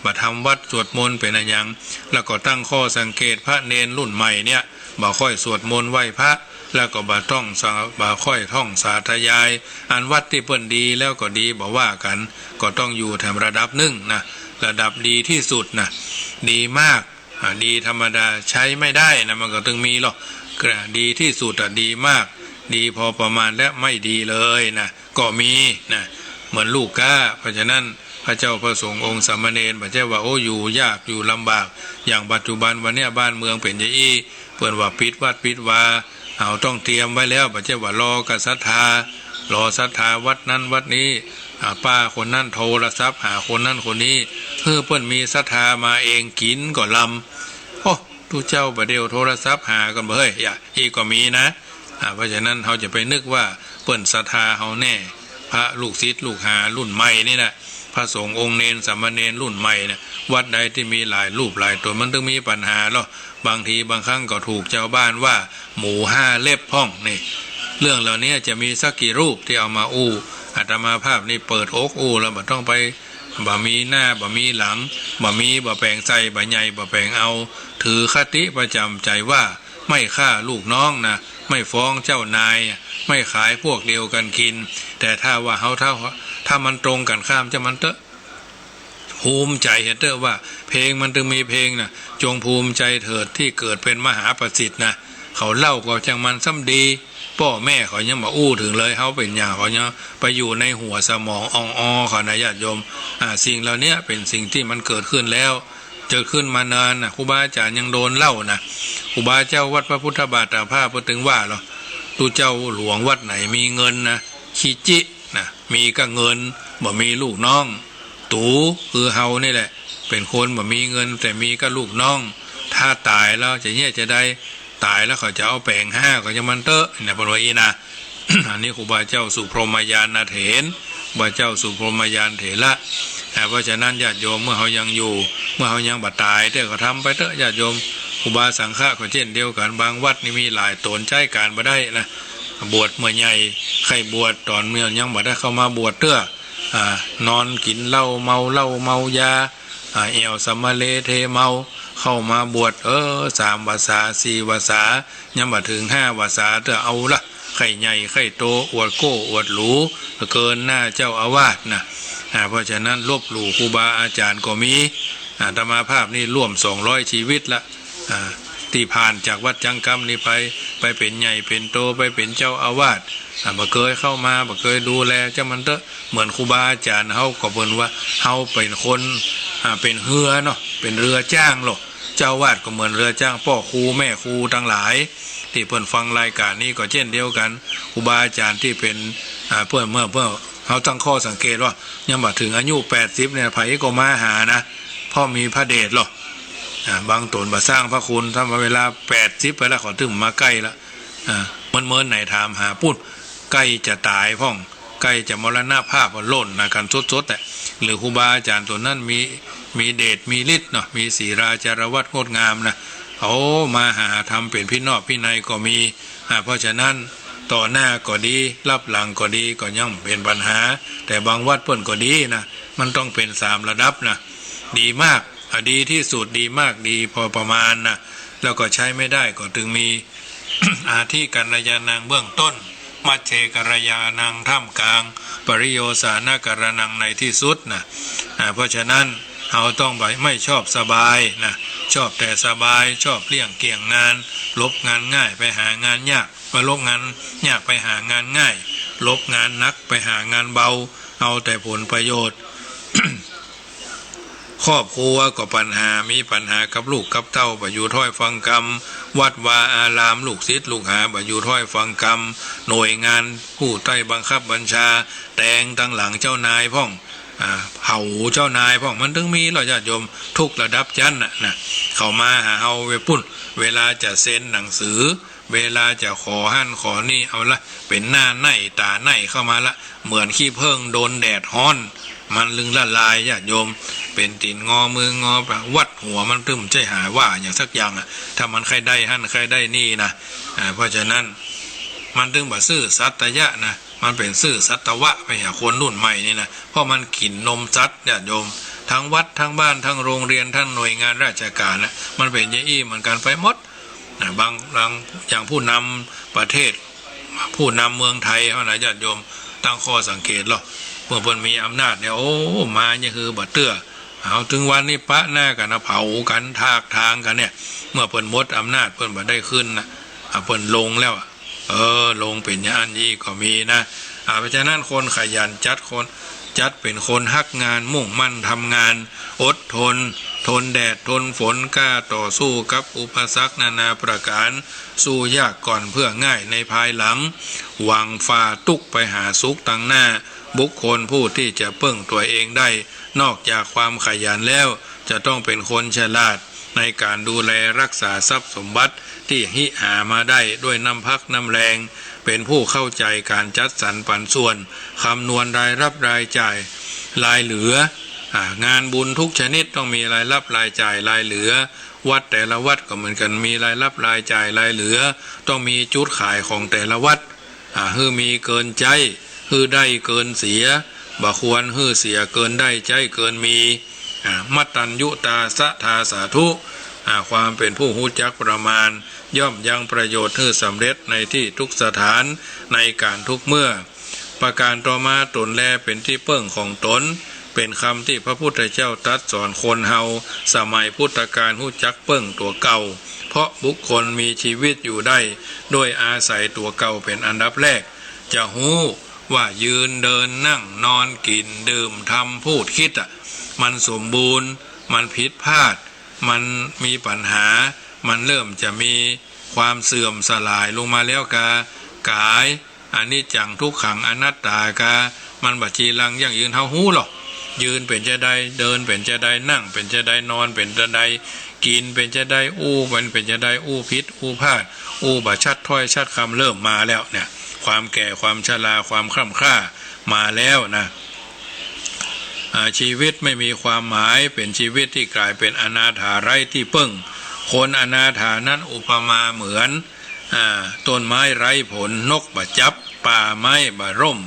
บ่ทำวัตรสวดมนต์เป๋นอะหยัง แล้วก็ตั้งข้อสังเกตพระเณรรุ่นใหม่เนี่ย บ่ค่อยสวดมนต์ไหว้พระ แล้วก็บ่ต้องสา บ่ค่อยท่องสาธยาย อันวัตรตี้เปิ้นดีแล้วก็ดี บ่ว่ากั๋น ก็ต้องอยู่แถมระดับนึ่งนะ ระดับดีตี้สุดนะ ดีมาก อ่า ดีธรรมดาใจ๊ไม่ได้นะ มันก็ตึงมีหรอก ดีตี้สุดอะ ดีมาก ดีพอประมาณและไม่ดีเลยนะ ก็มีนะ เหมือนลูกก๊า เพราะฉะนั้นพระเจ้าพระสงฆ์องค์สามเณร บ่ใจ้ว่า โอ้ อยู่ยากอยู่ลำบาก อย่างปัจจุบันวันเนี้ยบ้านเมืองเป๋นจะอี้ เปิ้นว่าปิดวัดปิดวา เฮาต้องเตรียมไว้แล้ว บ่ใจ้ว่ารอกับศรัทธา รอศรัทธาวัดนั้นวัดนี้ อ่า ป้าคนนั้นโทรศัพท์หาคนนั้นคนนี้ หื้อเปิ้นมีศรัทธามาเอง กิ๋นก็ลำ โอ้ ตุ๊เจ้าบ่าเดี่ยวโทรศัพท์หากั๋นบ่เฮ้ย อย่า อี้ก็มีนะ อ่า เพราะฉะนั้นเฮาจะไปนึกว่าเปิ้นศรัทธาเฮาแน่ พระลูกศิษย์ลูกหารุ่นใหม่นี่นะ พระสงฆ์องค์เณรสามเณรรุ่นใหม่เนี่ย วัดใดตี้มีหลายรูปหลายต๋นมันถึงมีปัญหาลอ บางทีบางครั้งก็ถูกจาวบ้านว่าหมูห้าเล็บพ่องนี่ เรื่องเหล่านี้จะมีสักกี่รูปตี้เอามาอู้ อาตมาภาพนี่เปิดอกอู้แล้ว บ่ต้องไป บ่มีหน้าบ่มีหลัง บ่มีบ่แป๋งใส่ บ่ใหญ่บ่แป๋งเอา ถือคติประจ๋ำใจ๋ว่า ไม่ฆ่าลูกน้องนะ ไม่ฟ้องเจ้านาย ไม่ขายพวกเดียวกั๋นกิ๋น แต่ถ้าว่าเฮา ถ้า ถ้ามันตรงกั๋นข้าม จะมันเต๊อะ ภูมิใจ๋เหียเต๊อะว่า เพลงมันถึงมีเพลงนะ จงภูมิใจเถิดที่เกิดเป็นมหาประสิทธิ์นะ เขาเล่าก็จังมันซ้ำดี ป้อแม่เขายังบ่อู้เถิงเลย เฮาเป๋นหยัง เขายังไปอยู่ในหัวสมองอ่องออเขานะญาติโยม อ่า สิ่งเหล่านี้เป๋นสิ่งตี้มันเกิดขึ้นแล้ว เกิดขึ้นมานานนะ ครูบาอาจ๋ารย์ยังโดนเล่านะ ครูบาเจ้าวัดพระพุทธบาทตากผ้าเปิ้นถึงว่าลอ ตุ๊เจ้าหลวงวัดไหนมีเงินนะ ขี้จินะ มีก้าเงิน บ่มีลูกน้อง ตู๋ คือเฮานี่แหละ เป๋นคนบ่มีเงิน แต่มีก้าลูกน้อง ถ้าต๋ายแล้วจะเยียะจาใด ต๋ายแล้วเขาจะเอาแป๋งห้า ก็จะมันเต๊อะเนี่ย เปิ้นว่าอี้นะ อันนี้ครูบาเจ้าสุพรหมยานเถร ครูบาเจ้าสุพรหมยานเถระ อ่า เพราะฉะนั้นญาติโยม เมื่อเฮายังอยู่ เมื่อเฮายังบ่ต๋ายเต๊อะ ก็ทำไปเต๊อะญาติโยม ครูบาสังฆะก็เจ้นเดียวกั๋น บางวัดนี่มีหลายต๋นใจ๊ก๋านบ่ได้นะ บวชเมื่อใหญ่ ใค่บวชต๋อนเมื่อยังบ่ได้เข้ามาบวชเตื้อ อ่า นอนกิ๋นเหล้าเมาเหล้าเมายา อ่า แอ่วสำมะเลเทเมา เข้ามาบวช เออ สามวรรษา สี่วรรษา ยังบ่เถิงห้าวรรษาเตื้อ เอาละ ใค่ใหญ่ใค่โต อวดโก้อวดหรู เกินหน้าเจ้าอาวาสนะ อ่า เพราะฉะนั้นลบหลู่ครูบาอาจ๋ารย์ก็มี อาตมาภาพนี่ร่วมสองร้อยชีวิตละ อ่า ตี้ผ่านจากวัดจังกำนี่ไป ไปเป๋นใหญ่เป๋นโต ไปเป๋นเจ้าอาวาส อ่า บ่เกยเข้ามา บ่เกยดูแล จะมันเต๊อะ เหมือนครูบาอาจ๋ารย์เฮาก็เปิ้นว่า เฮาเป๋นคน อ่า เป๋นเฮือเนาะ เป๋นเฮือจ้างลอ เจ้าอาวาสก็เหมือนเฮือจ้าง ป้อครูแม่ครูตังหลาย ตี้เปิ้นฟังรายก๋านนี้ก็เจ้นเดียวกั๋น ครูบาอาจ๋ารย์ตี้เป๋น อ่า เปิ้น เมื่อ เมื่อเฮาตั้งข้อสังเกตว่า ยังบ่เถิงอายุแปดสิบเนี่ย ใผก็มาหานะ เพราะมีพระเดชลอ อ่า บางต๋นบ่สร้างพระคุณ ถ้ามาเวลาแปดสิบไปแล้ว เขาถึงมาใก้ละ อ่า เมินๆ ไหนถามหาปุ้น ใก้จะต๋ายพ่อง ใก้จะมรณภาพ ล่นนะ กั๋นสดๆ แหละ หรือครูบาอาจ๋ารย์ต๋นนั้นมี มีเดชมีฤทธิ์เนาะ มีศีลาจารวัตรงดงามนะ เอามาหาทำเป๋นพินอดพินัยก็มี อ่า เพราะฉะนั้นต่อหน้าก็ดี ลับหลังก็ดี ก็ยังเป๋นปัญหา แต่บางวัดเปิ้นก็ดีนะ มันต้องเป๋นสามระดับนะ ดีมาก อ่ะ ดีที่สุด ดีมาก ดีพอประมาณนะ แล้วก็ใช้ไม่ได้ก็ถึงมี อาทิกัลยาณังเบื้องต้น มัชเชกัลยาณังท่ามกลาง ปริโยสานะกัลยาณังในที่สุดนะ อ่า เพราะฉะนั้นเฮาต้องบ่ ไม่ชอบสบายนะ ชอบแต่สบาย ชอบเลี่ยงเกี่ยงงาน หลบงานง่ายไปหางานยาก มาหลบงานยากไปหางานง่าย หลบงานหนักไปหางานเบา เอาแต่ผลประโยชน์ ครอบครัวก็ปัญหา มีปัญหากับลูกกับเต้า บ่อยู่ถ้อยฟังกำ วัดวาอาราม ลูกศิษย์ลูกหา บ่อยู่ถ้อยฟังกำ หน่วยงานผู้ใต้บังคับบัญชา แตงตังหลังเจ้านายพ่อง อ่า เผาเจ้านายพ่อง มันถึงมีลอญาติโยม ทุกระดับชั้นน่ะนะ เขามาหาเฮาไว้ปุ้น เวลาจะเซ็นหนังสือ เวลาจะขอหั้นขอนี่ เอาละ เป๋นหน้าไหม้ต๋าไหม้เข้ามาละ เหมือนขี้เผิ้งโดนแดดฮ้อน มันลึงละลายญาติโยม เป๋นตี๋นงอมืองอ วัดหัวมันตึงใจ้หาว่าหยังสักอย่างอะ ถ้ามันใค่ได้หั้นใค่ได้นี่นะ อ่า เพราะฉะนั้น มันตึงบ่ซื่อสัตยะนะ มันเป๋นซื่อสัตวะไปหาคนรุ่นใหม่นี่นะ เพราะมันกิ๋นนมสัตว์ญาติโยม ทั้งวัดทั้งบ้านทั้งโรงเรียนทั้งหน่วยงานราชการนะ มันเป๋นอย่างอี้เหมือนกั๋นไปหมด นะ บาง บาง อย่างผู้นำประเทศ ผู้นำเมืองไทยเฮานะญาติโยม ตั้งข้อสังเกตลอ เมื่อเปิ้นมีอำนาจเนี่ย โอ้ มาเนี่ยคือบ่เตื้อ เอา ถึงวันนี้ปะหน้ากั๋นนะ เผากั๋น ถากถางกั๋นเนี่ย เมื่อเปิ้นหมดอำนาจ เปิ้นบ่ได้ขึ้นนะ อ่ะ เปิ้นลงแล้วอะ เออ ลงเป๋นอย่างอั้นอี้ก็มีนะ อ่า เพราะฉะนั้นคนขยันจัดคน จัดเป๋นคนฮักงาน มุ่งมั่นทำงาน อดทน ทนแดด ทนฝน กล้าต่อสู้กับอุปสรรคนานาประก๋าน สู้ยากก่อนเพื่อง่ายในภายหลัง หวังฝ่าตุ๊กข์ไปหาสุขตังหน้า บุคคลผู้ตี้จะเปิ้งตั๋วเองได้ นอกจากความขยันแล้ว จะต้องเป๋นคนฉลาดในก๋านดูแลรักษาทรัพย์สมบัติตี้หามาได้ด้วยน้ำพักน้ำแฮง เป๋นผู้เข้าใจ๋ก๋านจัดสรรปันส่วน คำนวณรายรับรายจ่าย รายเหลือ อ่า งานบุญทุกชนิดต้องมีรายรับรายจ่ายรายเหลือ วัดแต่ละวัดก็เหมือนกั๋น มีรายรับรายจ่ายรายเหลือ ต้องมีจุดขายของแต่ละวัด อ่า หื้อมีเกินใจ๊ หื้อได้เกินเสีย บ่ควรหื้อเสียเกินได้ใจ๊เกินมี อ่า มัตตัญญูตาสะทาสาธุ อ่า ความเป๋นผู้ฮู้จักประมาณ ย่อมยังประโยชน์หื้อสำเร็จในตี้ทุกสถาน ในก๋านทุกเมื่อ ประก๋านต่อมา ตนแลเป๋นตี้เปิ้งของตน เป๋นกำตี้พระพุทธเจ้าตรัสสอนคนเฮา สมัยพุทธกาลฮู้จักเปิ้งตั๋วเก่า เพราะบุคคลมีชีวิตอยู่ได้ ด้วยอาศัยตั๋วเก่าเป๋นอันดับแรก จะฮู้ว่ายืนเดินนั่งนอนกิ๋นดื่มทำพูดคิดอะ มันสมบูรณ์ มันผิดพลาด มันมีปัญหา มันเริ่มจะมีความเสื่อมสลายลงมาแล้วกา ก๋าย อนิจจังทุกขังอนัตตากา มันบ่จีรังยั่งยืน เฮาฮู้ลอ ยืนเป๋นจาใด เดินเป๋นจาใด นั่งเป๋นจาใด นอนเป๋นจาใด กิ๋นเป๋นจาใด อู้มันเป๋นจาใด อู้ผิด อู้พลาด อู้บ่ชัดถ้อยชัดคำ เริ่มมาแล้วเนี่ย ความแก่ ความชรา ความคร่ำคร่ามาแล้วนะ อ่า ชีวิตไม่มีความหมาย เป๋นชีวิตตี้ก๋ายเป๋นอนาถาไร้ตี้เปิ้ง คนอนาถานั้นอุปมาเหมือน อ่า ต้นไม้ไร้ผล นกบ่จับ ป่าไม้บ่ร่ม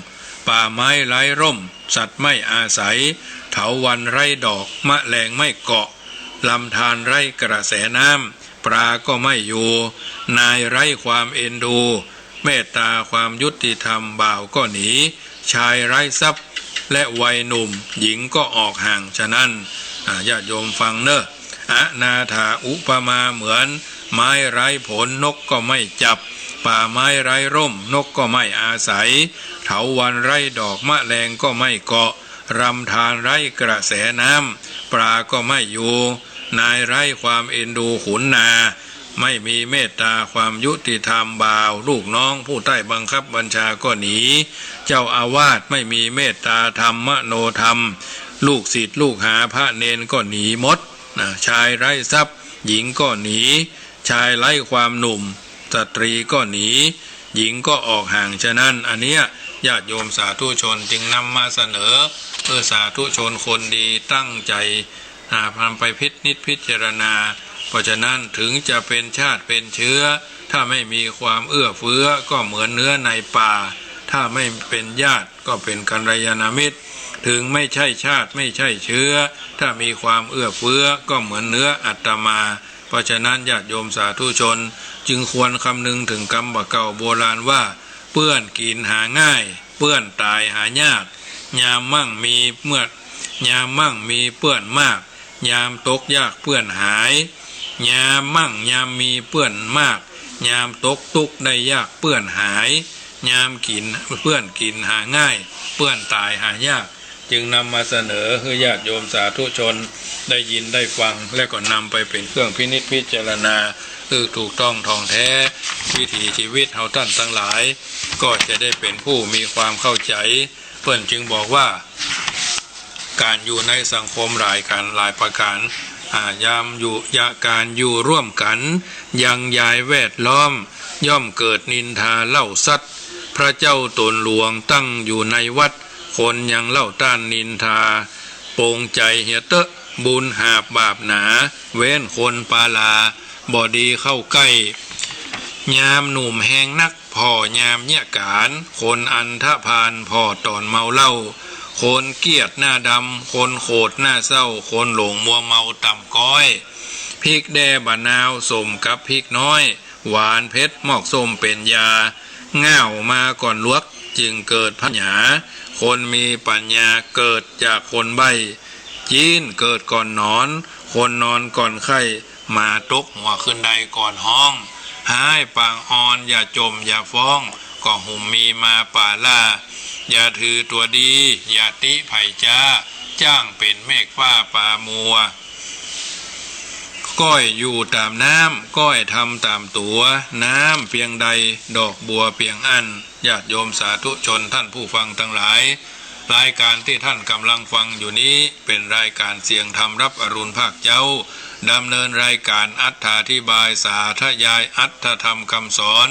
ป่าไม้ไร้ร่ม สัตว์ไม่อาศัย เถาวัลย์ไร้ดอก แมลงไม่เกาะ ลำธารไร้กระแสน้ำ ปลาก็ไม่อยู่ นายไร้ความเอ็นดู เมตตาความยุติธรรม บ่าวก็หนี ชายไร้ทรัพย์ และวัยหนุ่ม หญิงก็ออกห่าง ฉะนั้น อ่า ญาติโยมฟังเน่อ อนาถาอุปมาเหมือน ไม้ไร้ผล นกก็ไม่จับ ป่าไม้ไร้ร่ม นกก็ไม่อาศัย เถาวัลย์ไร้ดอก แมลงก็ไม่เกาะ ลำธารไร้กระแสน้ำ ปลาก็ไม่อยู่ นายไร้ความเอ็นดูขุนนา ไม่มีเมตตาความยุติธรรม บ่าว ลูกน้อง ผู้ใต้บังคับบัญชาก็หนี เจ้าอาวาสไม่มีเมตตาธรรม มโนธรรม ลูกศิษย์ลูกหา พระเณรก็หนีหมดนะ ชายไร้ทรัพย์ หญิงก็หนี ชายไร้ความหนุ่ม สตรีก็หนี หญิงก็ออกห่าง ฉะนั้นอันเนี้ย ญาติโยมสาธุชนจึงนำมาเสนอ เพื่อสาธุชนคนดีตั้งใจ๋ อ่า นำไปพินิจพิจารณา เพราะฉะนั้นถึงจะเป็นชาติเป็นเชื้อ ถ้าไม่มีความเอื้อเฟื้อ ก็เหมือนเนื้อในป่า ถ้าไม่เป็นญาติ ก็เป็นกัลยาณมิตร ถึงไม่ใช่ชาติไม่ใช่เชื้อ ถ้ามีความเอื้อเฟื้อ ก็เหมือนเนื้ออาตมา เพราะฉะนั้นญาติโยมสาธุชน จึงควรคำนึงถึงกำบ่าเก่าโบราณว่า เปื้อนกิ๋นหาง่าย เปื้อนต๋ายหายาก ยามมั่งมีเมื่อ ยามมั่งมีเปื้อนมาก ยามตกยากเปื้อนหาย ยามมั่งยามมีเปื้อนมาก ยามตกตุ๊กข์ได้ยากเปื้อนหาย ยามกิ๋น เปื้อนกิ๋นหาง่าย เปื้อนต๋ายหายาก จึงนำมาเสนอหื้อญาติโยมสาธุชนได้ยินได้ฟัง และก็นำไปเป็นเครื่องพินิจพิจารณา หื้อถูกต้องถ่องแท้ วิถีชีวิตเฮาต้านตังหลาย ก็จะได้เป็นผู้มีความเข้าใจ๋ เปิ้นจึงบอกว่า ก๋านอยู่ในสังคมหลายก๋านหลายประก๋าน อ่า ยามอยู่ ยะ ก๋านอยู่ร่วมกั๋น ยังยายแวดล้อม ย่อมเกิดนินทาเล่าสัตว์ พระเจ้าต๋นหลวงตั้งอยู่ในวัด คนยังเล่าต้านนินทา ปงใจ๋เหียเต๊อะ บุญหาบบาปหนา เว้นคนปาลา บ่ดีเข้าใก้ ยามหนุ่มแฮงนัก ผ่อยามเยียะก๋าน คนอันธพาลผ่อต๋อนเมาเหล้า คนเกี้ยจหน้าดำ คนโขดหน้าเศร้า คนหลงมัวเมาต่ำก๊อย พริกแด้บ่านาวสมกับพริกน้อย หวานเผ็ดมอกส้มเป๋นยา ง่าวมาก่อนหลวกจึงเกิดผญา คนมีปัญญาเกิดจากคนใบ้ จี๊นเกิดก่อนหนอน คนนอนก่อนไข้ หมาตกหัวขึ้นไดก่อนฮ้อง ฮ้ายปางอ่อน อย่าจ่มอย่าฟ้อง ก็หุมมีมาป่าล้า อย่าถือตั๋วดี อย่าติใผจ๊า จ้างเป๋นเมฆฟ้าปามัว ก้อยอยู่ต๋ามน้ำ ก้อยธรรมต๋ามตั๋ว น้ำเปียงใด ดอกบัวเปียงอั้น ญาติโยมสาธุชนท่านผู้ฟังตังหลาย รายก๋านตี้ต้านก่ำลังฟังอยู่นี้ เป๋นรายก๋านเสียงธรรมฮับอรุณภาคเจ๊า ดำเนินรายก๋านอัฏฐาธิบายสาธยายอัตถธรรมกำสอน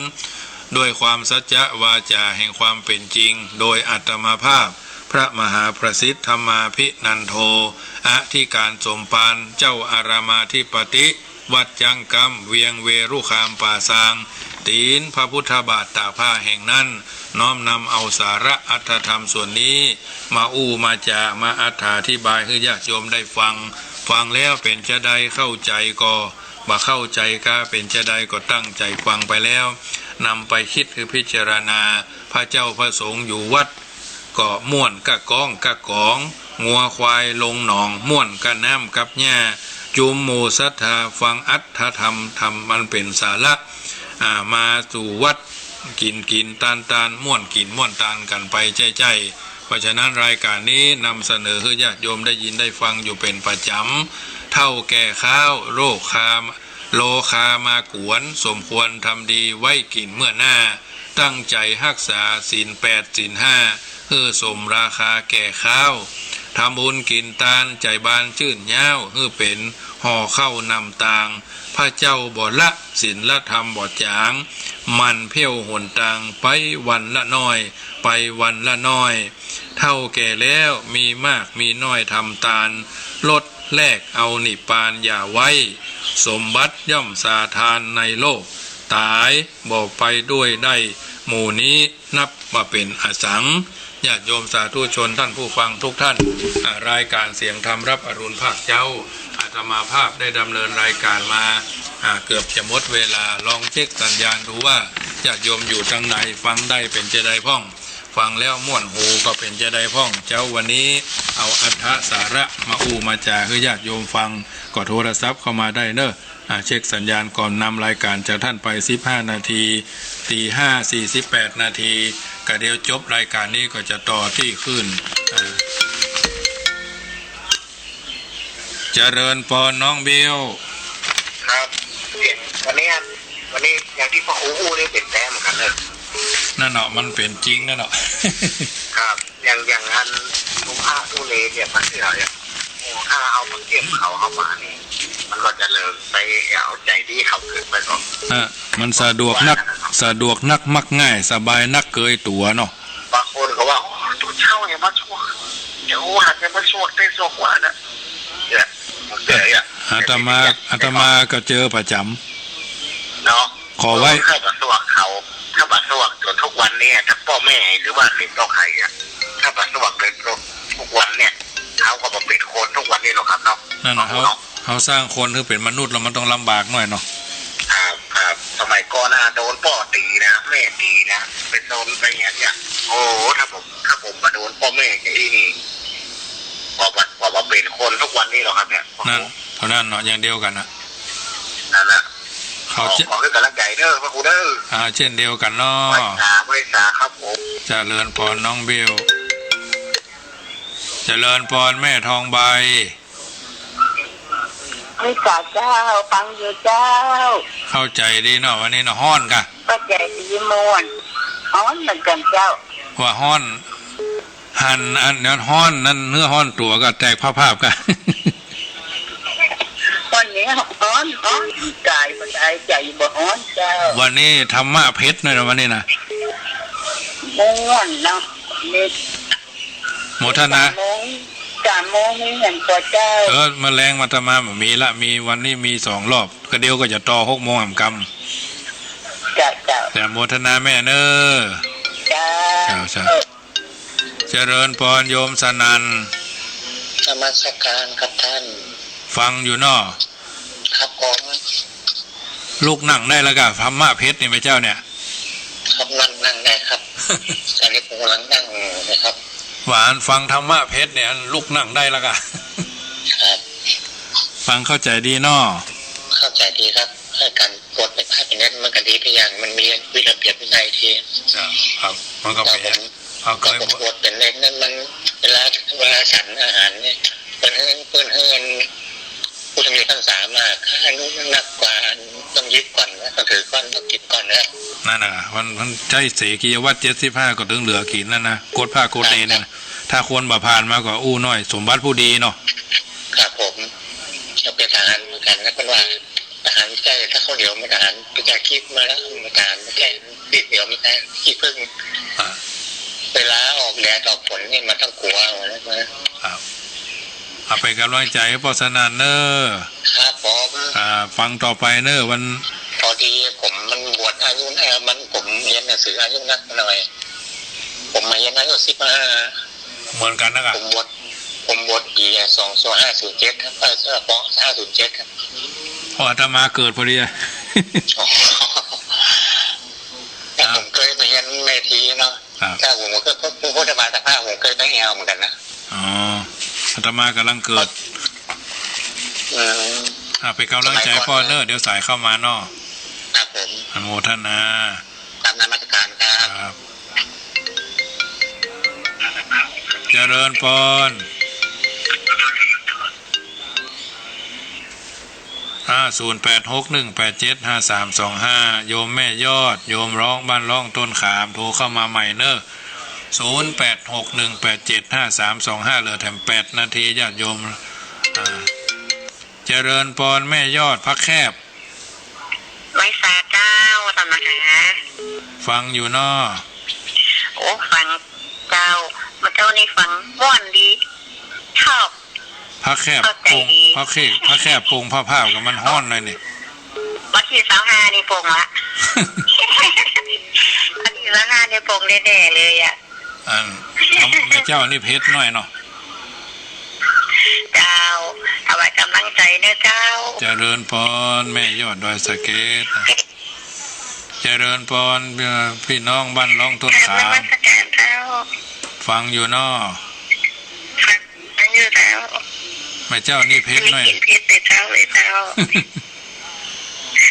ด้วยความสัจจะวาจ๋าแห่งความเป๋นจริง โดยอาตมาภาพ พระมหาประสิทธิ์ธรรมาภินันโท อธิก๋านสมภาร เจ้าอารามอธิปติ วัดจั๊งกำ เวียงเวรุคามป่าซาง ตี๋นพระพุทธบาทตากผ้าแห่งนั้น น้อมนำเอาสาระอัตถธรรมส่วนนี้ มาอู้มาจ๋า มาอัฏฐาธิบายหื้อญาติโยมได้ฟัง ฟังแล้วเป๋นจาใดเข้าใจ๋ก็ บ่เข้าใจ๋กาเป๋นจาใดก็ตั้งใจ๋ฟังไปแล้ว นำไปกึ๊ดหื้อพิจารณา พระเจ้าพระสงฆ์อยู่วัด ก็ม่วนกะก๊องกะก๋อง งัวควายลงหนอง ม่วนกะน้ำกับหญ้า จุมหมู่ศรัทธาฟังอัตถธรรม ธรรมอันเป๋นสาระ อ่า มาสู่วัด กิ๋นกิ๋นตานตาน ม่วนกิ๋นม่วนตานกั๋นไปใจ๊ๆ เพราะฉะนั้นรายก๋านนี้นำเสนอหื้อญาติโยมได้ยินได้ฟังอยู่เป๋นประจ๋ำ เฒ่าแก่คร้าว โรคคา โรคามากวน สมควรทำดีไว้กิ๋นเมื่อหน้า ตั้งใจ๋ฮักษาศีลแปดศีลห้า หื้อสมราคาแก่คร้าว ทำบุญกิ๋นตานใจ๋บานจื้นย้าว หื้อเป๋นห่อข้าวนำตาง พระเจ้าบ่ละศีลธรรมบ่จ๋าง หมั่นเพี้ยวหนตางไปวันละน้อย ไปวันละน้อย เฒ่าแก่แล้วมีมากมีน้อยทำตาน ลดแลกเอานิพพานอย่าไว้ สมบัติย่อมสาทานในโลก ต๋ายบ่ไปด้วยได้หมู่นี้ นับว่าเป๋นอสัง ญาติโยมสาธุชนท่านผู้ฟังทุกท่าน อ่า รายก๋านเสียงธรรมฮับอรุณภาคเจ๊า อาตมาภาพได้ดำเนินรายก๋านมา อ่า เกือบจะหมดเวลา ลองเช็คสัญญาณดูว่าญาติโยมอยู่ตางไหน ฟังได้เป๋นจาใดพ่อง ฟังแล้วม่วนหูก็เป๋นจาใดพ่อง เจ๊าวันนี้เอาอัตถสาระมาอู้มาจ๋าหื้อญาติโยมฟัง ก็โทรศัพท์เข้ามาได้เนาะ อ่า เช็คสัญญาณก่อนนำรายก๋านจากท่านไปสิบห้านาที ตีห้าสี่สิบแปดนาที ก็เดี๋ยวจบรายก๋านนี้ก็จะต่อตี้คืน อ่า เจริญปอนน้องเบล ครับ วันนี้ วันนี้อย่างตี้พระครูอู้นี่เป๋นแต๊เหมือนกั๋นเนาะ นั่นเนาะ มันเป๋นจริงนั่นเนาะ ครับ อย่าง อย่างอันพระตู้เลเนี่ย มันเสียเนี่ย ถ้าเอาพระเกียรติเขาเข้ามานี่ มันก็จะเลิกไปเอาใจ๋ดีเขาเกินไปก่อน อ่ะ มันสะดวกนัก สะดวกนัก มักง่าย สบายนักเกยตั๋วเนาะ บางคนก็ว่า โอ้ ตุ๊เจ้าเนี่ยมาสวก เดี๋ยวหันเนี่ยมาสวกได้สวกว่าน่ะ เนี่ย มันเกิดอ่ะ อาตมา อาตมาก็เจอประจ๋ำ เนาะ ขอไว้ ถ้าบ่สวกเขา ถ้าบ่สวกจ๋นทุกวันเนี่ย ถ้าป้อแม่หรือว่าสิทธิ์ต่อใครอะ ถ้าบ่สวกเลยทุกวันเนี่ย เขาก็บ่เป๋นคนทุกวันนี้หรอกครับเนาะ นั่นน่ะ เฮา เฮาสร้างคนหื้อเป๋นมนุษย์แล้วมันต้องลำบากหน่อยเนาะ ครับ ครับ สมัยก่อนน่ะ โดนป้อตี๋นะ แม่ตี๋นะ ไปโดนไปอย่างเงี้ย โอ้โห ถ้าผม ถ้าผมมาโดนป้อแม่อย่างนี้นี่ กว่าบ่ กว่าบ่เป๋นคนทุกวันนี้หรอกครับเนี่ย นั่น เท่านั้นเนาะ อย่างเดียวกั๋นน่ะ นั่นน่ะ ขอ ขอ ขอหื้อก๋ำลังใจ๋เด้อ พระครูเด้อ อ่า เจ้นเดียวกั๋นเนาะ ไหว้สา ไหว้สาครับผม เจริญปอนน้องเบล เจริญปอนแม่ทองใบ ไหว้สาเจ้า ฟังอยู่เจ้า เข้าใจ๋ดีเนาะ วันนี้เนาะ ฮ้อนก่ะ เข้าใจ๋ดีม่วน ฮ้อนเหมือนกั๋นเจ้า ว่าฮ้อน หันอันนั้นฮ้อน นั่นเนื้อฮ้อนตั๋วก่ะ แตกภาพๆก่ะ วันนี้ฮ้อน ฮ้อน ก๋ายบ่ได้ ใจ๋บ่ฮ้อนเจ้า วันนี้ธรรมะเพ็ดนะ วันนี้นะ ม่วนเนาะ นี่ โมทนา สามโมง สามโมงนี่หันก่อเจ้า เออ มื้อแลงอาตมาบ่มีละ มี วันนี้มีสองรอบ ก็เดี๋ยวก็จะต่อหกโมงหำกำ จ้ะ จ้ะ แต่โมทนาแม่เน้อ จ้ะ เจ้า เจ้า เจริญปอนโยมสนั่น นมัสการครับท่าน ฟังอยู่เนาะ ครับผม ลุกนั่งได้แล้วก่ะ ธรรมะเพ็ดนี่แม่เจ้าเนี่ย ครับ นั่ง นั่งได้ครับ ต๋อนนี้ผมก๋ำลังนั่งอยู่นะครับ ว่าอันฟังธรรมะเพ็ดเนี่ย อันลุกนั่งได้แล้วก่ะ ครับ ฟังเข้าใจ๋ดีเนาะ เข้าใจ๋ดีครับ เออ ก๋านปวดไปพักอย่างนั้นมันก็ดี อย่างมันมีวิระเบียบวินัยดี เจ้า ครับ มันก็ แต่ ไป ผม เอา เคย ผมบวช บวชเป๋นเณรนั้นมัน เวลา เวลาฉันอาหารนี่ เปิ้นหื้อ เปิ้นหื้อผู้ตี้มีพรรษามา อายุนักกว่า ต้องหยิบก่อนนะ ต้องถือก่อน ต้องกิ๋นก่อนนะ นั่นน่ะ มัน มันใจ๊เสกียวัตรเจ็ดสิบห้า ก็เถิงเหลือกิ๋นนั่นนะ กฎพระกฎเณรน่ะ ถ้าคนบ่ผ่านมาก็อู้น้อย สมบัติผู้ดีเนาะ ครับผม ก็เป๋นทหารเหมือนกั๋นนะ เปิ้นว่า ทหารใจ๊ ถ้าข้าวเหนียวมันทหาร ไปจากคิดมาแล้ว มันทหารมันแค่ ขี้เหนียวมันแค่ขี้ผึ้ง อ่า เวลาออกแดดออกฝนนี่มันต้องกลัวนะ ครับ เอาเป๋นก๋ำลังใจ๋ เพราะฉะนั้นเน่อ ครับผม อ่า ฟังต่อไปเน่อ วัน พอดีผมมันบวชอายุ เอ่อ มัน ผมเฮียนหนังสืออายุนักหน่อย ผมมาเฮียนอายุสิบห้า เหมือนกั๋นนะกะ ผมบวช ผมบวชปี๋ สอง สองห้าศูนย์เจ็ด ครับ เอ่อ สองห้าศูนย์เจ็ด ครับ โอ้ อาตมาเกิดพอดีอะ อ๋อ แต่ อ่า ผมเกยมาเฮียนแม่ชีเนาะ ครับ แต่ผมก็ พระพุทธบาทสภาพผมเกยไปแอวเหมือนกั๋นนะ อ๋อ อาตมากำลังเกิด อืม อ่า เป๋นก๋ำลังใจ๋ป้อเน่อ เดี๋ยวสายเข้ามาเนาะ ครับผม อนุโมทนา กราบนมัสการครับ ครับ เจริญปอน อ่า ศูนย์แปดหกหนึ่งแปดเจ็ดห้าสามสองห้า โยมแม่ยอด โยมร้องบ้านร่องต้นขาม โทรเข้ามาใหม่เน่อ ศูนย์แปดหกหนึ่งแปดเจ็ดห้าสามสองห้า เหลือแถมแปดนาที ญาติโยม อ่า เจริญปอนแม่ยอด พระแคบ ไหว้สาเจ้า อาตมา ฟังอยู่เนาะ โอ้ ฟังเจ้า เมื่อเจ๊านี่ฟังม่วนดี ชอบ พระแคบ เข้าใจ๋ ปง ดี พระแคบ พระแคบปงผ้าผ้ากับมันฮ้อนเลยนี่ วันตี้ซาวห้านี่ปงละ วันตี้ซาวห้านี่ปงแน่ๆ เลยอะ อัน แม่เจ้านี่เพชรน้อยเนาะ เจ้า ถวายก๋ำลังใจ๋เน่อเจ้า เจริญปอนแม่ยอดดอยสะเก็ด เจริญปอน เอ่อ พี่น้องบ้านร่องต้นขาม กราบนมัสการเจ้า ฟังอยู่เนาะ ฟังอยู่เจ้า แม่เจ้านี่เพชรน้อย กิ๋นเพชรแต่เจ๊าเลยเจ้า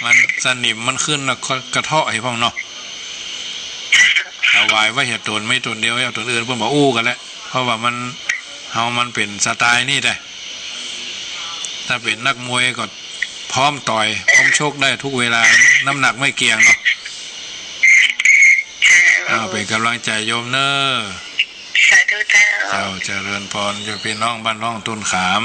มันสนิมมันขึ้นแล้วก็กระเทาะหื้อพ่องเนาะ ถวายไว้เหียต๋นไม่ต๋นเดียว เอาต๋นอื่นเปิ้นบ่อู้กั๋นแหละ เพราะว่ามัน เฮามันเป๋นสไตล์นี่แหละ ถ้าเป๋นนักมวยก็พร้อมต่อย พร้อมชกได้ทุกเวลา น้ำหนักไม่เกี่ยงเนาะ อ้าว เป๋นก๋ำลังใจ๋โยมเน่อ สาธุเจ้า เจ้า เจริญปอน โยมพี่น้องบ้านร่องต้นขาม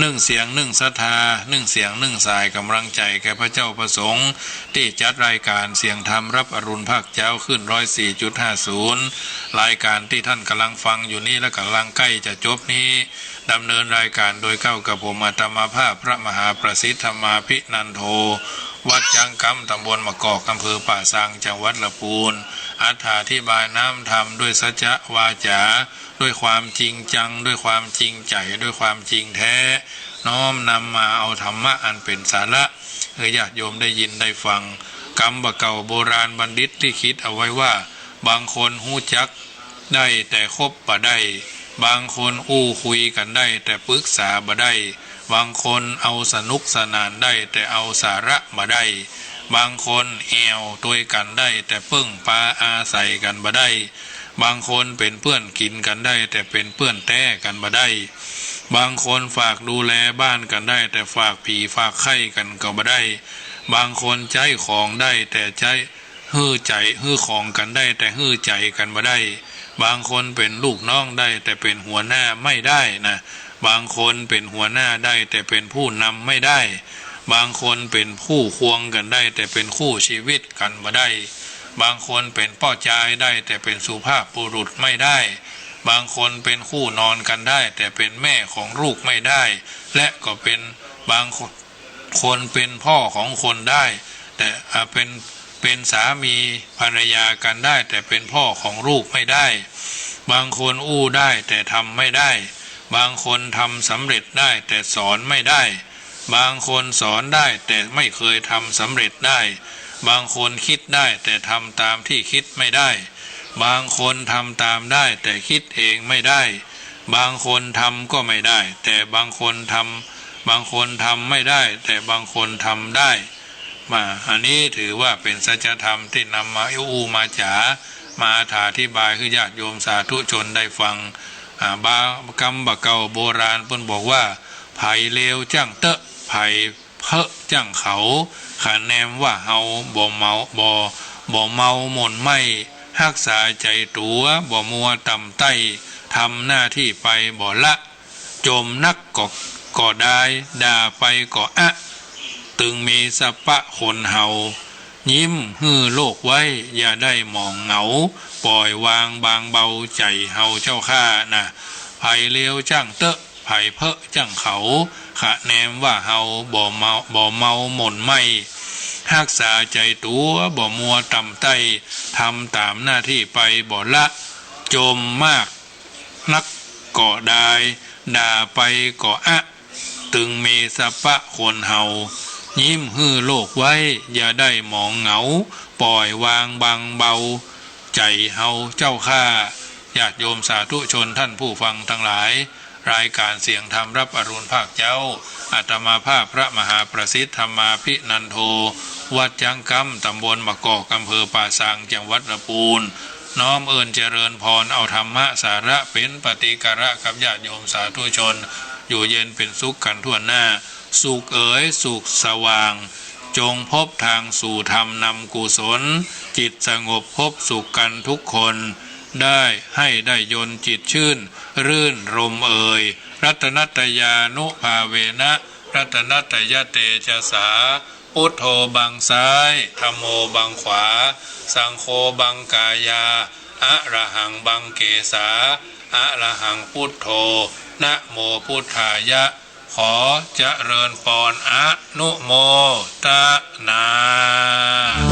นึ่งเสียงนึ่งศรัทธา นึ่งเสียงนึ่งสายก๋ำลังใจ๋แก่พระเจ้าพระสงฆ์ ตี้จัดรายก๋านเสียงธรรมฮับอรุณภาคเจ๊าคลื่นร้อยสี่จุดห้าศูนย์ รายก๋านตี้ต้านก๋ำลังฟังอยู่นี้และก๋ำลังใก้จะจบนี้ ดำเนินรายก๋านโดยเกล้ากระผมอาตมาภาพพระมหาประสิทธิ์ธรรมาภินันโท วัดจ๊างกำ ต๋ำบลมะกอก อำเภอป่าซาง จังหวัดละปูน อธิบายน้ำธรรมด้วยสัจจะวาจา ด้วยความจริงจัง ด้วยความจริงใจ๋ ด้วยความจริงแท้ น้อมนำมาเอาธรรมะอันเป๋นสาระ หื้อญาติโยมได้ยินได้ฟัง กำบ่าเก่าโบราณบัณฑิตตี้คิดเอาไว้ว่า บางคนฮู้จักได้แต่คบบ่ได้ บางคนอู้คุยกั๋นได้แต่ปึกษาบ่ได้ บางคนเอาสนุกสนานได้แต่เอาสาระบ่ได้ บางคนแอ่วตวยกั๋นได้แต่เปิ้งปาอาศัยกั๋นบ่ได้ บางคนเป๋นเปื้อนกิ๋นกั๋นได้แต่เป๋นเปื้อนแต๊กั๋นบ่ได้ บางคนฝากดูแลบ้านกั๋นได้แต่ฝากผีฝากไข้กั๋นก็บ่ได้ บางคนใจ๊ของได้แต่ใจ๊ หื้อใจ๋ หื้อของกั๋นได้แต่หื้อใจ๋กั๋นบ่ได้ บางคนเป๋นลูกน้องได้แต่เป๋นหัวหน้าไม่ได้นะ บางคนเป๋นหัวหน้าได้แต่เป๋นผู้นำไม่ได้ บางคนเป๋นคู่ควงกั๋นได้แต่เป๋นคู่ชีวิตกั๋นบ่ได้ บางคนเป๋นป้อจายได้แต่เป๋นสุภาพบุรุษไม่ได้ บางคนเป๋นคู่นอนกั๋นได้แต่เป๋นแม่ของลูกไม่ได้ และก็เป๋นบางคน คนเป๋นพ่อของคนได้ แต่ อ่า เป๋น เป๋นสามีภรรยากั๋นได้ แต่เป๋นพ่อของลูกไม่ได้ บางคนอู้ได้แต่ทำไม่ได้ บางคนทำสำเร็จได้แต่สอนไม่ได้ บางคนสอนได้แต่ไม่เคยทำสำเร็จได้ บางคนคิดได้แต่ทำตามที่คิดไม่ได้ บางคนทำตามได้แต่คิดเองไม่ได้ บางคนทำก็ไม่ได้ แต่บางคนทำ บางคนทำไม่ได้ แต่บางคนทำได้ มา อันนี้ถือว่าเป๋นสัจธรรมตี้นำมาอู้มาจ๋า มาอธิบายหื้อญาติโยมสาธุชนได้ฟัง อ่า บ่า กำบ่าเก่าโบราณเปิ้นบอกว่า ใผเลวจ้างเต๊อะ ใผเป๊อะจ้างเขา คะแนนว่าเฮาบ่เมา บ่ บ่เมาหม่นไหม้ ฮักษาใจ๋ตั๋ว บ่มัวต่ำใต้ ทำหน้าตี้ไปบ่ละ จ่มนักก็ ก็ดาย ด่าไปก็อะ ตึงมีสะปะคนเฮา ยิ้มหื้อโลกไว้ อย่าได้หมองเหงา ป่อยวางบางเบาใจ๋เฮาเจ้าข้านะ ใผเลวจ้างเต๊อะ ใผเป๊อะจ้างเขา คะแนนว่าเฮาบ่เมา บ่เมาหม่นไหม้ ฮักษาใจ๋ตั๋ว บ่มัวต่ำใต้ ทำต๋ามหน้าตี้ไปบ่ละ จ่มมาก นักก็ดาย ด่าไปก็อะ ตึงมีสะปะคนเฮา ยิ้มหื้อโลกไว้ อย่าได้หมองเหงา ป่อยวางบางเบาใจ๋เฮาเจ้าข้า ญาติโยมสาธุชนท่านผู้ฟังตังหลาย รายก๋านเสียงธรรมฮับอรุณภาคเจ๊า อาตมาภาพพระมหาประสิทธิ์ ธัมมาภินันโท วัดจ๊างกำ ต๋ำบลบ่ากอก อำเภอป่าซาง จังหวัดละปูน น้อมเอิ้นเจริญพร เอาธรรมะสาระเป๋นปฏิการะกับญาติโยมสาธุชน อยู่เย็นเป๋นสุขกั๋นทั่วหน้า สุขเอ๋ย สุขสว่าง จงพบตางสู่ธรรมนำกุศล จิตสงบพบสุขกั๋นทุกคน ได้ ให้ได้ยนต์จิตชื่น รื่นรมย์เอ๋ย รัตนัตตยานุภาเวนะ รัตนัตตยเตจสา พุทโธบังซ้าย ธัมโมบังขวา สังโฆบังกายา อะระหังบังเกสา อะระหังพุทโธ นะโมพุทธายะ ขอเจริญปอน อนุโมตนา